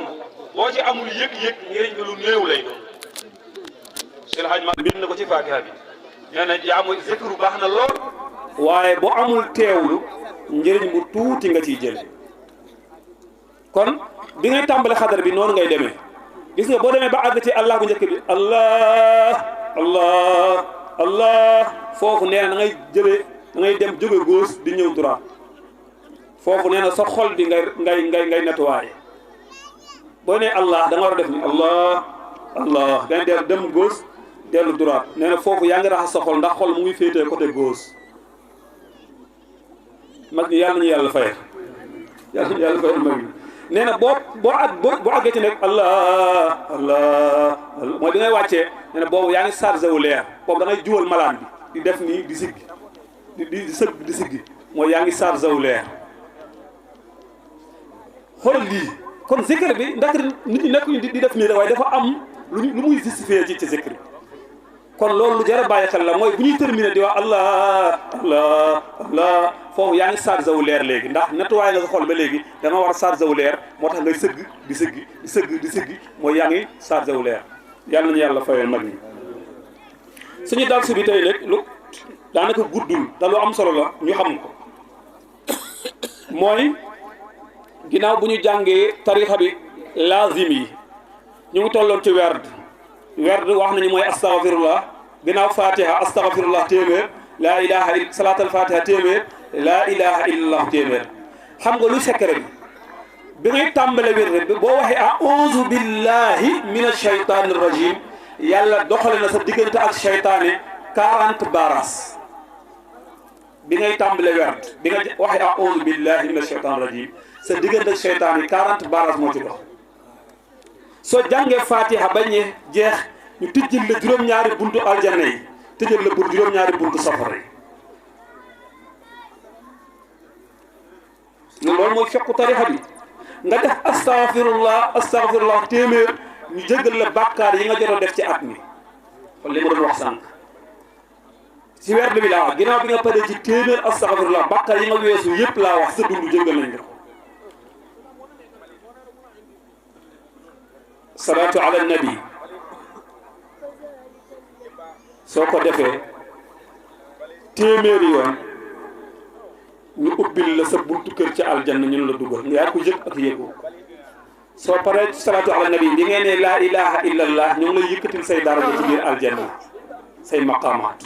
boo ci amul yëg-yëg njëriñ bi lu néew lay doon. Seydi El Hadji Malick bind na ko ci Faatiha bi nee na jaamu zikru baax na lool waaye boo amul teewlu njëriñ bu tuuti nga ciy jël. kon bi ngay tàmbale xadar bi noonu ngay demee gis nga boo demee ba àgg ci allah bu njëkk bi allah allah allah foofu nee na da ngay jëlee da ngay dem jóge gauche di ñëw droit foofu nee na sa xol bi ngay nettoyé boo nee allah da nga war a def ni allah allah ngay dem gauche dellu droit nee na foofu yaa ngi raxas sa xol ndax xol mu ngi féetee côté gauche mag ñi yàlla nañu yàlla fayal yàlla fayal mag ñi nee na boo àggee ci nekk allah allah mooy bi ngay wàccee nee na boobu yaa ngi chargé wu leer boobu da ngay juwal malaan bi di def nii di siggi di sëgg di siggi mooy yaa ngi chargé wu leer xoolal lii kon zikr bi ndax nit ñi nekkuñu di def nii rek waaye dafa am lu muy justifié ci zikr bi kon loolu lu jar a bàyyi xel la mooy bu ñuy terminé di wax allah allah allah foofu yaa ngi chargé wu leer léegi ndax nettoyé nga sa xol ba léegi da nga war a chargé wu leer moo tax ngay sëgg di sëggi di sëgg di sëggi mooy yaa ngi chargé wu leer yàlla nañu yàlla fayal mag ñi. suñu dal si bi tey nag lu daanaka guddul te lu am solo la ñu xam ko mooy ginnaaw bu ñu jàngee tarixa bi laazim yi ñu ngi tolloon ci werd wax nañu mooy astaghfirullah ginnaaw fatiha astaghfirullah téeméer laa ilaha illa salaatal fatiha téeméer laa ilaha illallah téeméer xam nga lu secret bi ngay tàmbale wird bi boo waxee a'uuzu billahi min ashaytaani rajim yàlla doxale na sa diggante ak shaytaane 40 baras bi ngay tàmbale werd bi nga waxee a'uuzu billahi min ashaytaani rajim sa diggante ak shaytaane 40 baras moo ci dox soo jàngee fatiha bañee jeex ñu tëjjal la juróom-ñaari buntu aljanna yi tëjal la pour juróom-ñaari buntu safara yi loolu mooy fekku tarixa bi nga def astaghfirullah téeméer ñu jéggal la bàkkaar yi nga jot a def ci at mi kon li ma doon wax sànq si werd bi laa wax ginnaaw bi nga paree ci téeméer astaghfirullah bàkkaar yi nga weesu yépp laa wax sa dund jéggal nañ ko salaatu ala nabi soo ko defee téeméeri yoon ñu ubbil la sa buntu kër ci aljanna ñun la dugal yaa ko yëg ak yëgoo soo paree salaatu ala nabi bi ngeen ne laa ilaha illallah ñu ngi lay yëkkatil say daraja ci biir aljanna say maqaamaat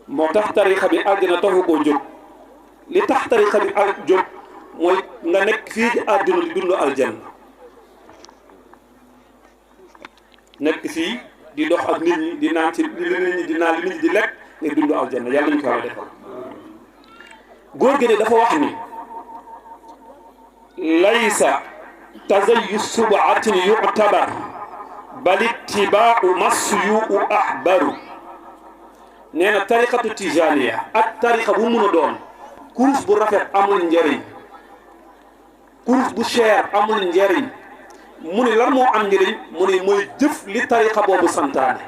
moo tax tarixa bi àddina taxu koo jóg li tax tarixa bi ak jóg mooy nga nekk fii ci àddina di dund aljanna nekk fii di dox ak nit ñi di naan ci li nit ñi di naan li nit ñi di lekk ngay dund aljanna yàlla ñu ko war a defal góor gi ne dafa wax ni laysa tazayu subaatin yu'tabar bal ittibaau masyu ahbaru nee na tariqatu tijaniya ak tariqa bu mun a doon kurus bu rafet amul njëriñ kurus bu cher amul njëriñ mu ni lan moo am njëriñ mu ni mooy jëf li tariqa boobu santaane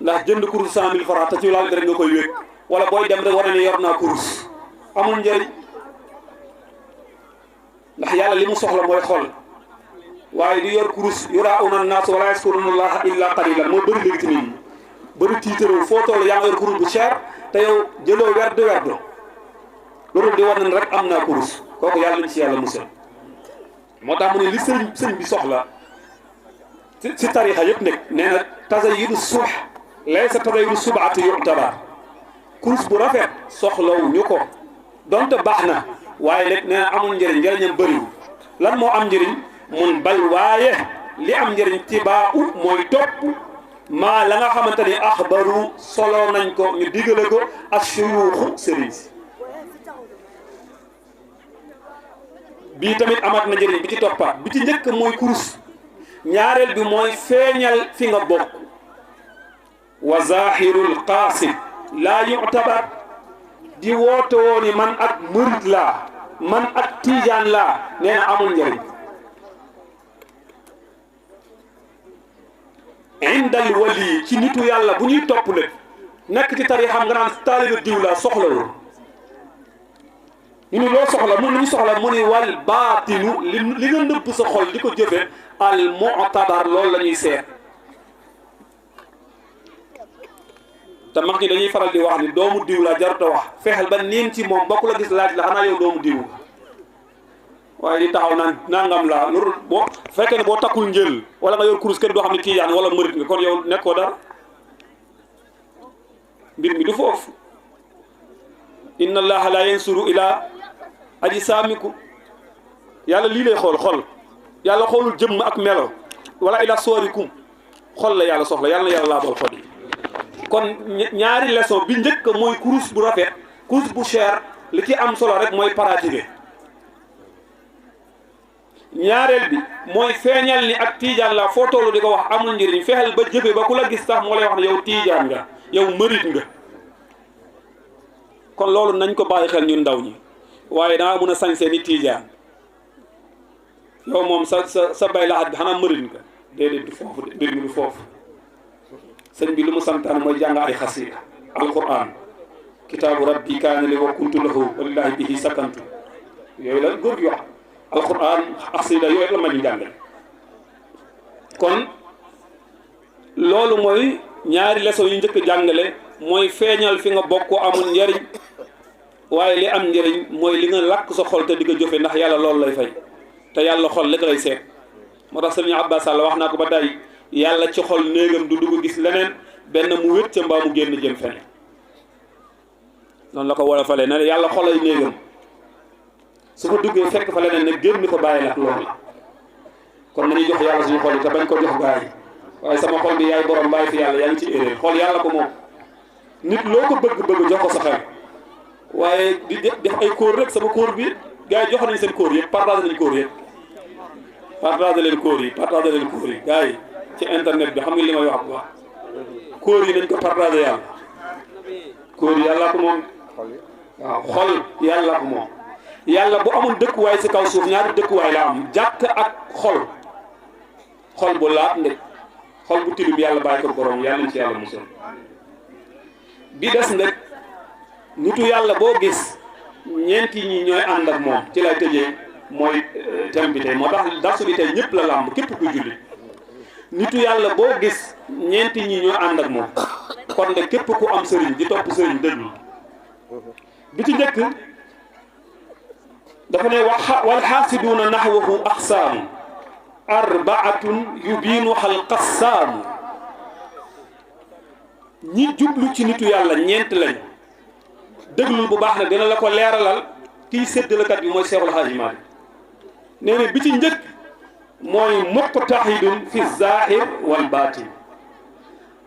ndax jënd kurus 100 000 francs te ci laal rek nga koy wékk wala booy dem rek war ne yor naa kurus amul njëriñ ndax yàlla li mu soxla mooy xol waaye di yor kurus yuraa'uuna naas wala yazkuruuna llaaha illaa qaliilan moo bëri léegi ci nit ñi bëri tiitaroo foo toll yaa ngi yor kurus bu cher te yow jëloo werd loolu di war nañ rek am naa kurus kooku yàlla nañ ci yàlla musal moo tax mu ne li sëñ bi soxla ci tarixa yëpp nekk nee na tazayyudu subh laysa tazayyudu subaati yu'tabar kurus bu rafet soxlawu ñu ko donte baax na waaye léeg nee na amul njëriñ njëriñam bëriwul lan moo am njëriñ mun bal waaye li am njëriñ tibaa u mooy topp maa la nga xamante ni axbaru solo nañ ko ñu digale ko ashuyuuxu sëriñ si bii tamit amaat na njëriñ bi ci toppaat bi ci njëkk mooy kurus ñaareel bi mooy feeñal fi nga bokk wa zahirul qaasid laa yu'tabar di woote woo ni man ak murid laa man ak tiijaan laa nee na amul njëriñ indal wali ci nitu yàlla bu ñuy topp le nekk ci tarixam nga naan taalibe diw laa soxlawul ñu ni loo soxla mun nañu soxla mu ni wal baatinu li nga nëbb sa xol di ko jëfe al mu'tabar loolu la ñuy seet te mag ñi dañuy faral di wax ni doomu diw la jarut a wax fexeel ba niin ci moom bokku la gis laaj la xanaa yow doomu diw waaye di taxaw naan nangam laa loolu boo fekkee ne boo takkul njël wala nga yor kurus kenn doo xam ne tiijaan wala mërit nga kon yow nekkoo dara mbir mi du foofu inna allaha la yansuru ila aji saamiku yàlla lii lay xool yàlla xoolul jëmm ak melo wala ila soorikum xol la yàlla soxla yàlla na yàlla laa bool xol yi kon ñaari leçon bi njëkk mooy kurus bu rafet kurus bu cher li ci am solo rek mooy pratiquer ñaareel bi mooy feeñal ni ak tiijaan la foo tollu di ko wax amul njëriñ fexeel ba jëfe ba ku la gis sax moo lay wax ne yow tiijaan nga yow mërit nga kon loolu nañ ko bàyyi xel ñun ndaw ñi waaye dangaa mën a sañsee ni tiijaan yow moom sa bay laxat bi xanaa mërit nga déedéet du foofu de mbir mi du foofu sëñ bi lu mu santaan mooy jàng ay xasida alquran kitaabu rabbi kaana li wa kuntu lahu walillahi bihi sakantu yooyu la góor gi wax alquran xasida yooyu la ma ñu jàngale kon loolu mooy ñaari leçon yu njëkk jàngale mooy feeñal fi nga bokk amul njëriñ waaye li am njëriñ mooy li nga làkk sa xol te di ko jëfe ndax yàlla loolu lay fay te yàlla xol rek lay seet moo tax sëriñ Abbas Sall wax naa ko ba tey yàlla ci xol néegam du dugg gis leneen benn mu wét ca mbaa mu génn jëm feneen noonu la ko war a falee ne yàlla xolay néegam su ko duggee fekk fa leneen ne génn ko bàyyi lak loolu la kon nañuy jox yàlla suñu xol yi te bañ ko jox gaa yi waaye sama xol bi yaay borom bàyyi fi yàlla yaa ngi ci erreur xol yàlla ko moom nit loo ko bëgg-bëgg jox ko sa xel waaye di def ay kóor rek sama kóor bi gars yi jox nañ seen kóor yëpp partagé nañ kóor yëpp partagé leen kóor yi partagé leen kóor yi gars yi ci internet bi xam nga li may wax bu baax kóor yi nañ ko partagé yàlla kóor yi yàlla ko moom waaw xol yàlla ko moom yàlla bu amul dëkkuwaay si kaw suuf ñaari dëkkuwaay la am jàkk ak xol bu laat ndek xol bu tilim yàlla bàyyi ko borom yàlla nañ ci yàlla musal bi des ndek nitu yàlla boo gis ñeenti ñi ñooy ànd ak moom ci lay tëjee mooy thème bi tey moo tax darsu bi tey ñëpp la làmb képp kuy julli nitu yàlla boo gis ñeenti ñi ñooy ànd ak moom kon de képp ku am sëriñ di topp sëriñ déglu bi ci njëkk dafa ne wal xaasiduuna naxwahu aqsaamu arbaatun yubiinuha alqassaamu ñi jublu ci nitu yàlla ñeent lañ déglul bu baax nag dina la ko leeralal kiy séddalekat bi mooy Seexul Haaji Maalik nee na bi ci njëkk mooy muqtahidun fi zahir wal baatin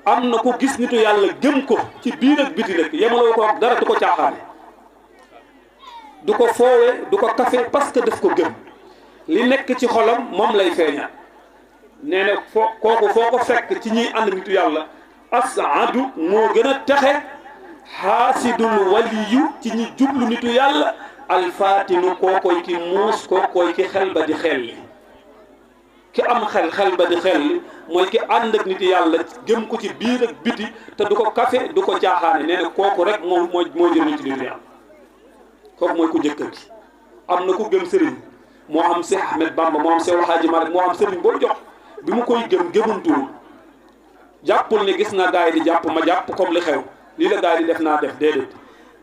am na ko gis nitu yàlla gëm ko ci biir ak biti nag yemaloo ko ak dara du ko caaxaane du ko foowe du ko kafe parce que daf ko gëm li nekk ci xolam moom lay feeñal nee na kooku foo ko fekk ci ñiy ànd nitu yàlla as'adu moo gën a texe xaasidul waliyu ci ñi jublu nitu yàlla alfaatinu kookoy ki muus kookoy ki xel ba di xel ki am xel ba di xel mooy ki ànd ak nitu yàlla gëm ko ci biir ak biti te du ko kafe du ko caaxaane nee na kooku rek moo jëriñu ci nitu yàlla kooku mooy ku njëkk gi am na ku gëm sëriñ moo xam Seex Ahmed Bamba moo xam Seexul Haaji Maalik moo xam sëriñ boo jox bi mu koy gëmantuwul jàppul ne gis naa gars yi di jàpp ma jàpp comme li xew lii la gars yi di def naa def déedéet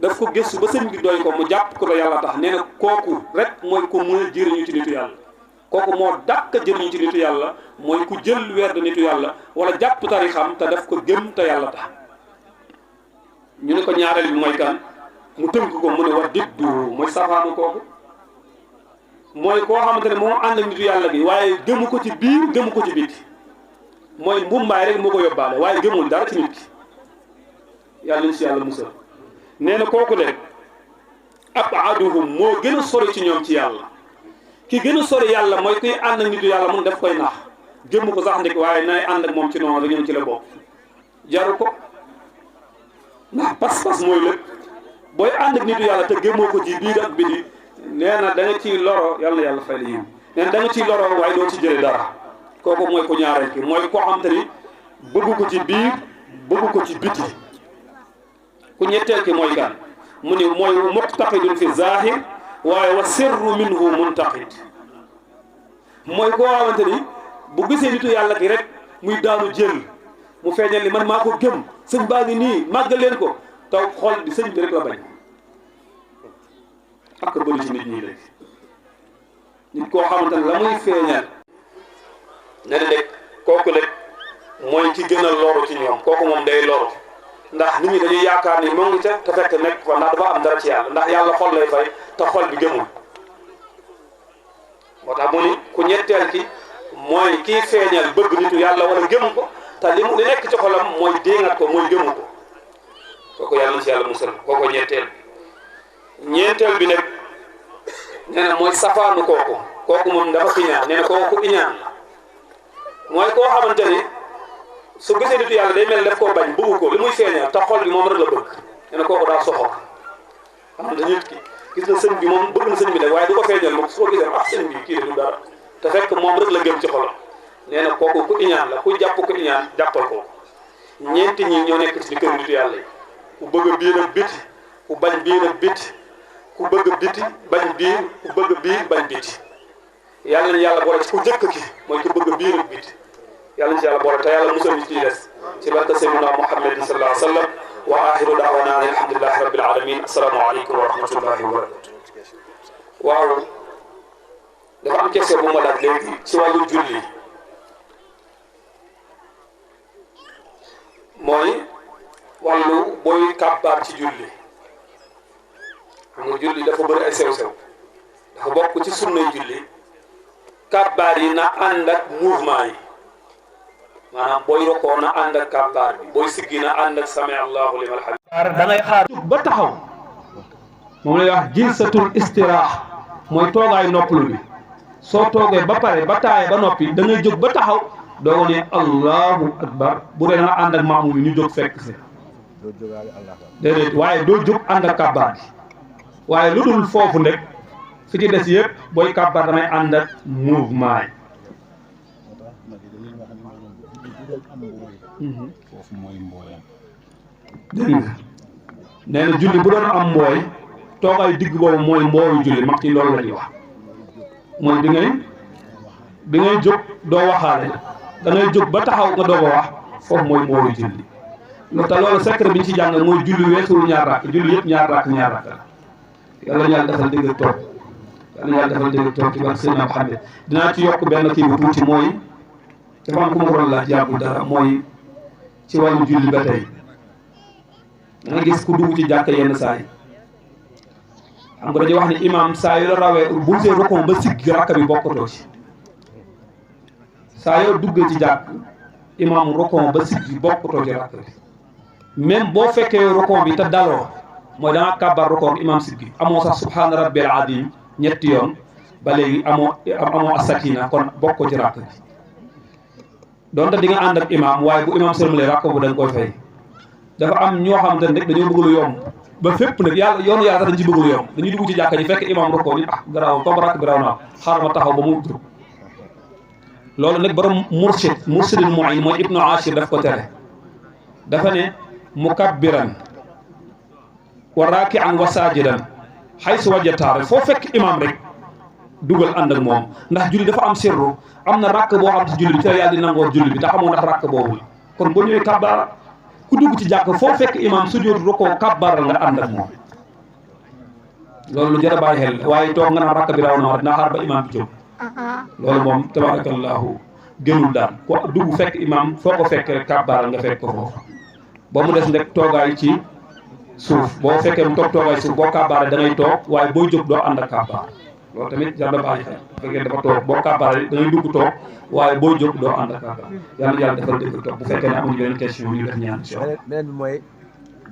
daf ko gëstu ba sëriñ bi doy ko mu jàpp ko la yàlla tax nee na kooku rek mooy ko mën a jëriñu ci nitu yàlla kooku moo dàq jëriñu ci nitu yàlla mooy ku jël weer de nitu yàlla wala jàpp tarixam te daf ko gëm te yàlla tax ñu ne ko ñaareel bi mooy kan mu tënk ko mu ne wa diddu mooy safaanu kooku mooy koo xamante ne moo ànd ak nitu yàlla bi waaye gëmu ko ci biir gëmu ko ci biti mooy mbumbaay rek moo ko yóbbaale waaye gëmul dara ci nit ki yàlla ñu si yàlla musal nee na kooku de abaduhum moo gën a sori ci ñoom ci yàlla ki gën a sori yàlla mooy kuy ànd ak nitu yàlla mun def koy nax gëmm ko sax ndik waaye nay ànd ak moom ci noonu rek ñun ci la bokk jaru ko ndax pas-pas mooy lépp booy ànd ak nitu yàlla te gëmmoo ko ci biir ak biti nee na da nga ciy loro yàlla na yàlla fay la yiw nee na da nga ciy loro waaye doo ci jële dara kooku mooy ku ñaareel ki mooy koo xam te ni bëgg ko ci biir bëgg ko ci biti ku ñetteel ki mooy kan mu ni mooy muqtaqidun fi zahir waaye wa sirru minhu muntaqid mooy koo xamante ni bu gisee nitu yàlla ki rek muy daanu jël mu feeñal ni man maa ko gëm sëñ baa ngi nii màggal leen ko taw xol bi sëñ bi rek la bañ ak bëri ci nit ñi léegi nit koo xamante ne la muy feeñal ne rek kooku rek mooy ci gën a loru ci ñoom kooku moom day loru ndax nit ñi dañuy yaakaar ni moo ngi ca te fekk nekk fa ndax dafa am dara ci yàlla ndax yàlla xol lay fay te xol bi gëmul moo tax mu ni ku ñetteel ki mooy kii feeñal bëgg nitu yàlla wala gëm ko te li nekk ci xolam mooy déngat ko mooy gëmu ko kooku yàlla na ci yàlla musal kooku ñeenteel bi nag nee na mooy safaanu kooku moom dafa iñaan nee na kooku iñaan la mooy koo xamante ni su gisee nitu yàlla day mel def koo bañ bëggu ko li muy feeñal te xol bi moom rek la bëgg nee na kooku daa soxor xamante nit ki gis na sëñ bi moom bëgg na sëñ bi nag waaye du ko feeñal moom su ko gisee sëñ bi kii du dara te fekk moom rek la gëm ci xolam nee na kooku ku iñaan la ku jàpp ko iñaan jàppal ko ñeenti ñi ñoo nekk ci kër nitu yàlla yi ku bëgg a biir ak biti ku bañ biir ak biti ku bëgg biti bañ biir ku bëgg biir bañ biti yàlla nañu yàlla boole ci ku jëkk ki mooy ku bëgg biir ak biti yàlla nañu ci yàlla boole te yàlla musal ñu ci des ci barka sayyidina Muhammadin sallallahu alayhi wa sallam wa axiru daawana alhamdulillahi rabbil alamin assalaamu aleykum wa rahmatullahi wa barakatu waaw dafa am question bu ma laaj léegi ci wàllu julli mooy wàllu booy kàbbaar ci julli xam nga julli dafa bëri ay sew-sew dafa bokk ci sunnay julli kàbbaar yi na ànd ak mouvement yi maanaam booy rokoo na ànd ak kàbbaar bi booy siggi na ànd ak sami allahu liman hamid da ngay xaar ba taxaw moom lay wax jilsatul istiraax mooy toogaay noppalu bi soo toogee ba pare ba taaye ba noppi da ngay jóg ba taxaw doo ne allahu akbar bu dee na ànd ak maamu bi ñu jóg fekk si déedéet waaye doo jóg ànd ak kàbbaar bi waaye lu dul foofu nekk fi ci des yëpp booy kàbbaar damay ànd ak mouvement yi dégg nga nee na julli bu doon am mbooy toogaay digg boobu mooy mbooyu julli mag ci loolu la ñuy wax mooy bi ngay jóg doo waxaale da ngay jóg ba taxaw nga doog a wax foofu mooy mbooyu julli te loolu secret bi ñu ci jàng mooy julli weesuwul ñaar rakk julli yëpp ñaar rakk la yàlla ñu yàlla defal dégg ak toog yàlla ñu yàlla defal dégg ak toog ci barke Seydina Muhammad dinaa ci yokk benn kii bu tuuti mooy dafa am ku ma ko doon laaj yàggul dara mooy ci wàllu julli ba tey da nga gis ku dugg ci jàkk yenn saa yi xam nga dañuy wax ni imam saa yu la rawee bu see rokon ba sigg rakk bi bokkatoo ci saa yoo duggee ci jàkk imam rokon ba sigg bokkatoo ci rakk bi même boo fekkee rokon bi te daloo mooy da nga kàbbar rokon imam siggi amoo sax subhaana rabbil azim ñetti yoon ba léegi amoo asakina kon bokkoo ci rakk bi donte di nga ànd ak imam waaye bu imam sërmale rakk bu da nga koy fay dafa am ñoo xamante ne rek dañoo bëgg lu yomb ba fépp nag yàlla yoonu yàlla sax dañ ci bëgg lu yomb dañuy dugg ci jàkka ji fekk imam rokoo ni garaaw comme rakk bi raw naa xaaral ma taxaw ba mu jóg loolu nag borom mursidul mu'in mooy ibnu ashir daf ko tere dafa ne mukabbiran wa raaki'an wa saajidan haysu wajadta rek foo fekk imam rek dugal ànd ak moom ndax julli dafa am sirru am na rakk boo xam ci julli bi te yàlla di nangoo julli bi te xamoo ndax rakk boobu kon boo ñëwee kabbaar ku dugg ci jàkk foo fekk imam sujjóot rukoo kabbaar nga ànd ak moom loolu lu jar a bàyyi xel waaye toog nga naan rakk bi raw na war dinaa xaar ba imam bi jóg loolu moom tabarakallahu gënul daal ko dugg fekk imam foo ko fekk rek kabbaar nga fekk ko foofu ba mu des rek toogaay ci suuf boo fekkee mu toog toogaay suuf boo kabbaaree da ngay toog waaye booy jóg doo ànd ak kabbaar loolu tamit jar na bàyyi xel bu fekkee dafa toog boo kàbbaaree da ngay dugg toog waaye boo jóg doo ànd ak kàbbaar yàlla yàlla defal dëgg toog bu fekkee ne amuñu beneen question ñu def ñaan incha allah. beneen bi mooy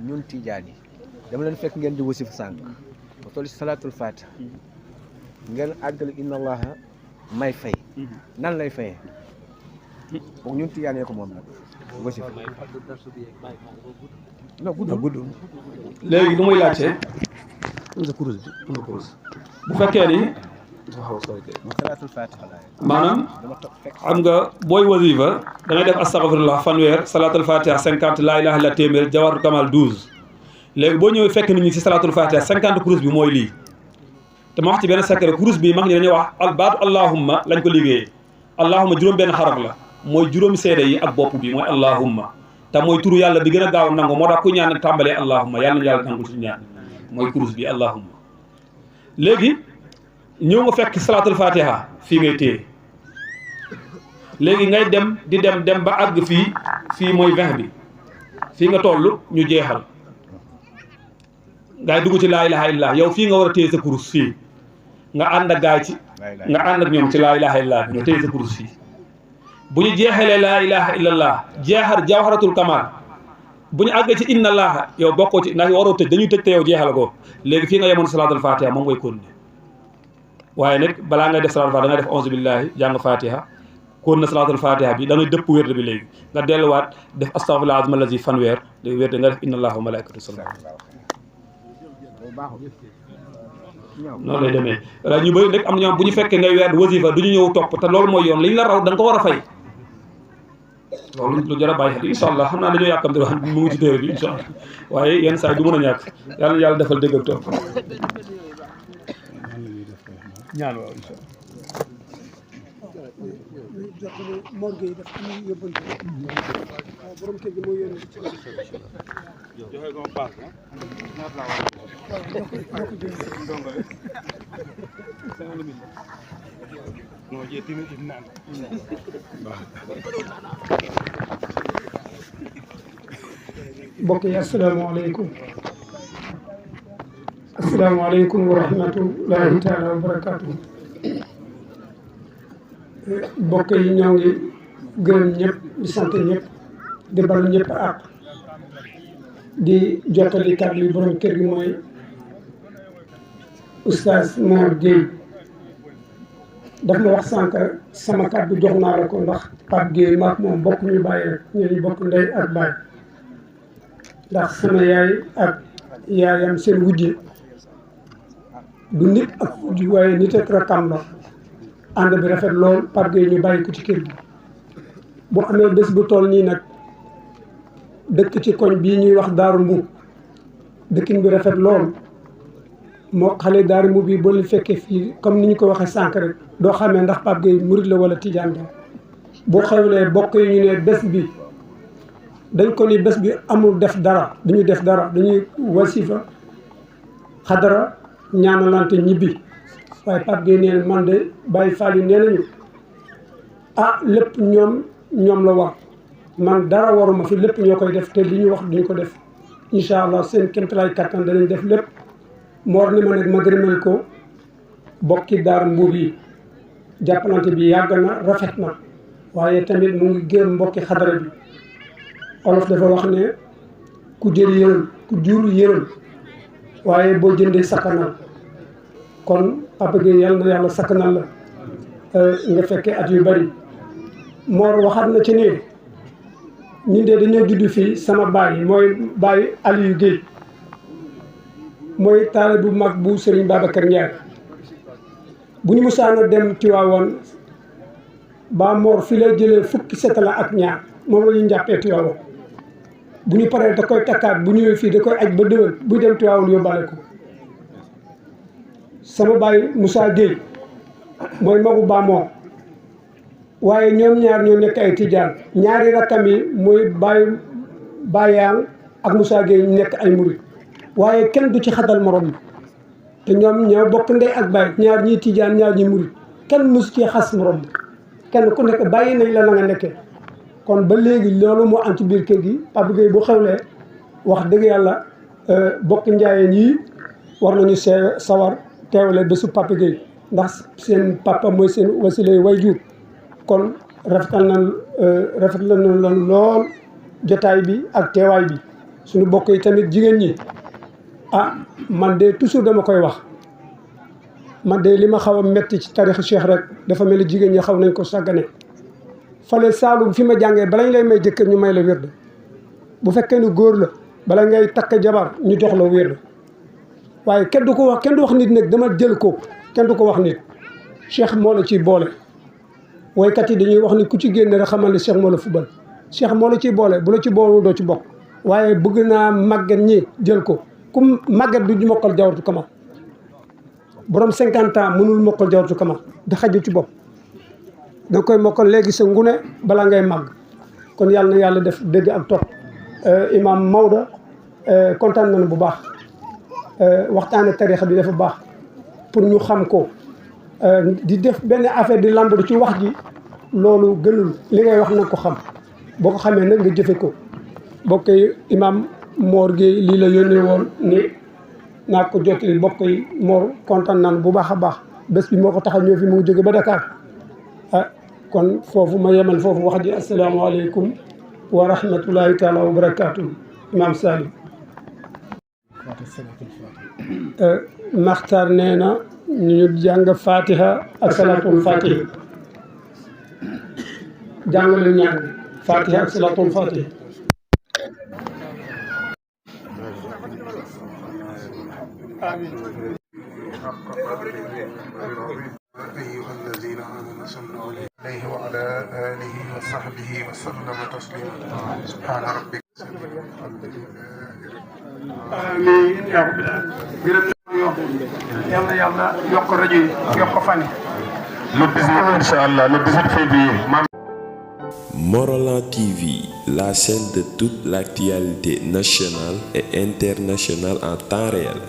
ñun tijaan yi dama leen fekk ngeen di wasifa sànq ba toll si salaatul fatiha ngeen àggal inna allaha may fay nan lay fayee donc ñun tijaan ko moom nag wasifa non gudd léegi lu muy laajte bu fekkee ni salaatul fatiha maanaam xam nga booy wasifa da ngay def astaghfirullah fanweer salaatul fatiha 50 laa ilaha illa téeméer jawharatul kamal 12 léegi boo ñëwee fekk nit ñi si salaatul fatiha 50 kurus bi mooy lii te ma wax ci benn secret kurus bi mag ñi dañuy wax baatu allahumma lañ ko liggéeyee allahumma juróom benn xaraf la mooy juróomi seede yi ak bopp bi mooy allahumma te mooy turu yàlla bi gën a gaaw nangu moo tax ku ñaan tàmbalee allahumma yàlla na yàlla nangul suñu ñaan mooy kurus bi allahumma léegi ñëw nga fekk salaatul fatiha fii ngay téye léegi ngay dem di dem ba àgg fii mooy 20 bi fii nga toll ñu jeexal ngay dugg ci laa ilaha illallah yow fii nga war a téye sa kurus fii nga ànd ak gaay ci nga ànd ak ñoom ci laa ilaha illallah bi nga téye sa kurus fii bu ñu jeexalee laa ilaha illallah jeexal jawharatul kamal bu ñu àggee ci inna allaha yow bokkoo ci ndax waroo tëj dañuy tëj te yow jeexal ko léegi fii nga yemoon salaatul fatiha moom ngay continuer waaye nag balaa ngay def salaatul fatiha da ngay def onze billahi jàng fatiha kon na salaatul fatiha bi da ngay dëpp wérde bi léegi nga delluwaat def astaghfirullah azim allazi fanweer léegi wérde nga def inna allaha wa malaikatu sallallahu noonu lay demee wala ñu bëri rek am na ñoom bu ñu fekkee ngay weer wasifa du ñu ñëw topp te loolu mooy yoon li ñu la raw da nga ko war a fay loolu lu jar a bàyyi xel incha allah xam naa dañoo yàkkamte wax mu ngi ci téere bi incha allah waaye yenn saa yi du mën a ñàkk yàlla na yàlla defal dégg ak topp ñaan waaw incha allah Mor Gueye daf am yóbbante borom kër gi mooy yónni ci joxe ko pass mbokk yi asalaamaaleykum wa rahmatullahi taala wa barakaatu. mbokk yi ñoo ngi gërëm ñëpp di sant ñëpp di balu ñëpp àq di jottali kàddu yi borom kër gi mooy oustaz Mor Gueye daf ma wax sànq sama kàddu jox naa la ko ndax Pape Gueye maak moom bokk ñu bàyyi rek ñu bokk ndey ak baay ndax sama yaay ak yaayam seen wujje du nit ak wujj waaye nit ak rakam la ànd bi rafet lool Pape Gueye ñu bàyyi ko ci kër gi bu amee bés bu toll nii nag dëkk ci koñ bii ñuy wax Daaru Mbuub dëkkin bi rafet lool moo xale Daaru Mbuub yi boo leen fekkee fii comme ni ñu ko waxee sànq rek doo xamee ndax Pape Gueye murit la wala tijaan la boo xewlee bokk yi ñu ne bés bi dañ ko ni bés bi amul def dara duñu def dara dañuy wasifa xadara ñaanalante ñibbi waaye Pape Gueye nee na man de Baye Fall yi nee nañu lépp ñoom la war man dara waruma fi lépp ñoo koy def te li ñu wax duñu ko def incha allah seen kéemtalaay kattan danañ def lépp Mor ni ma nag ma gërëmal ko bokki Daaru Mbuub yi jàppalante bi yàgg na rafet na waaye tamit mu ngi gërëm mbokki xadara bi olof dafa wax ne ku jël yërëm ku jur yërëm waaye boo jëndee sakkanal kon Pape Gueye yàlla na yàlla sakkanal la nga fekkee at yu bari Mor waxaat na ci ne ñun de dañoo judd fii sama baay mooy baay Aliou Gueye mooy taale bu mag bu Serigne Babacar Ndiaye bu ñu musaana dem Tiwaawoon ba Mor fi la jëlee fukki setala ak ñaar moom la ñu njàppee Tiwaawoon bu ñu paree da koy takkaat bu ñëwee fii da koy aj ba déwén buy dem Tiwaawoon yóbbaale ko sama baay Moussa Gueye mooy magu Ba Mor waaye ñoom ñaar ñoo nekk ay tijaan ñaari rakkam yi mooy Bayaan ak Moussa Gueye ñu nekk ay murit waaye kenn du ci xatal morom te ñoom ñoo bokk ndey ak baay ñaar ñi tijaan ñaar ñi murit kenn mosu ci xas morom kenn ku nekk bàyyi nañ la la nga nekkee kon ba léegi loolu moo am ci biir kër gi Pape Gueye bu xewlee wax dëgg yàlla bokk njaayeen yi war nañu sawar teewale bésu Pape Gueye ndax seen papa mooy seen wasilay wayjur kon rafetal na lool jotaay bi ak teewaay bi suñu bokk yi tamit jigéen ñi man de toujours dama koy wax man de li ma xaw a metti ci tarixu Cheikh rek dafa mel ni jigéen ñi xaw nañ ko sàggane fale Saalum fi ma jàngee bala ñu lay may jëkkër ñu may la wérd bu fekkee ni góor la bala ngay takk jabar ñu jox la wérd waaye kenn du wax nit nag dama jël ko kenn du ko wax nit Cheikh moo la ciy boole woykat yi dañuy wax ni ku ci génne rek xamal ne Cheikh moo la fubal Cheikh moo la ciy boole bu la ci boolu doo ci bokk waaye bëgg naa màgget ñi jël ko ku màgget du mokkal Jawharatul Kamal borom 50 ans mënul mokkal Jawharatul Kamal da xaju ci bopp da koy mokkal léegi sa ngune balaa ngay màgg kon yàlla na yàlla def dégg ak topp imam Maodo kontaan nañu bu baax waxtaane tarixa bi dafa baax pour ñu xam ko di def benn affaire di lamb ci wax ji loolu gënul li ngay wax na ko xam boo ko xamee nag nga jëfe ko bokk yi imam Mor Gueye lii la yónnee woon ni naa ko jottali bokk yi Mor kontaan naan bu baax a baax bés bi moo ko tax a ñëw fi mu jóge ba Dakar kon foofu ma yemal foofu wax ji asalaamaaleykum wa rahmatulahi taala wa barakaatu imam Salim Maxtar nee na ñu jàng fatiha ak salatul fatiha jàng leen ñaan fatiha ak salatul fatiha أيها الذين آمنوا صلوا عليه وعلى آله وصحبه وسلم تسليما سبحان ربك amiin yaa rabbi gërëm yàlla yàlla yokk rajo yi yokk fan yi le 19 inchallah le 18 février Morolan TV, la chaîne de toute l'actualité nationale et internationale en temps réel.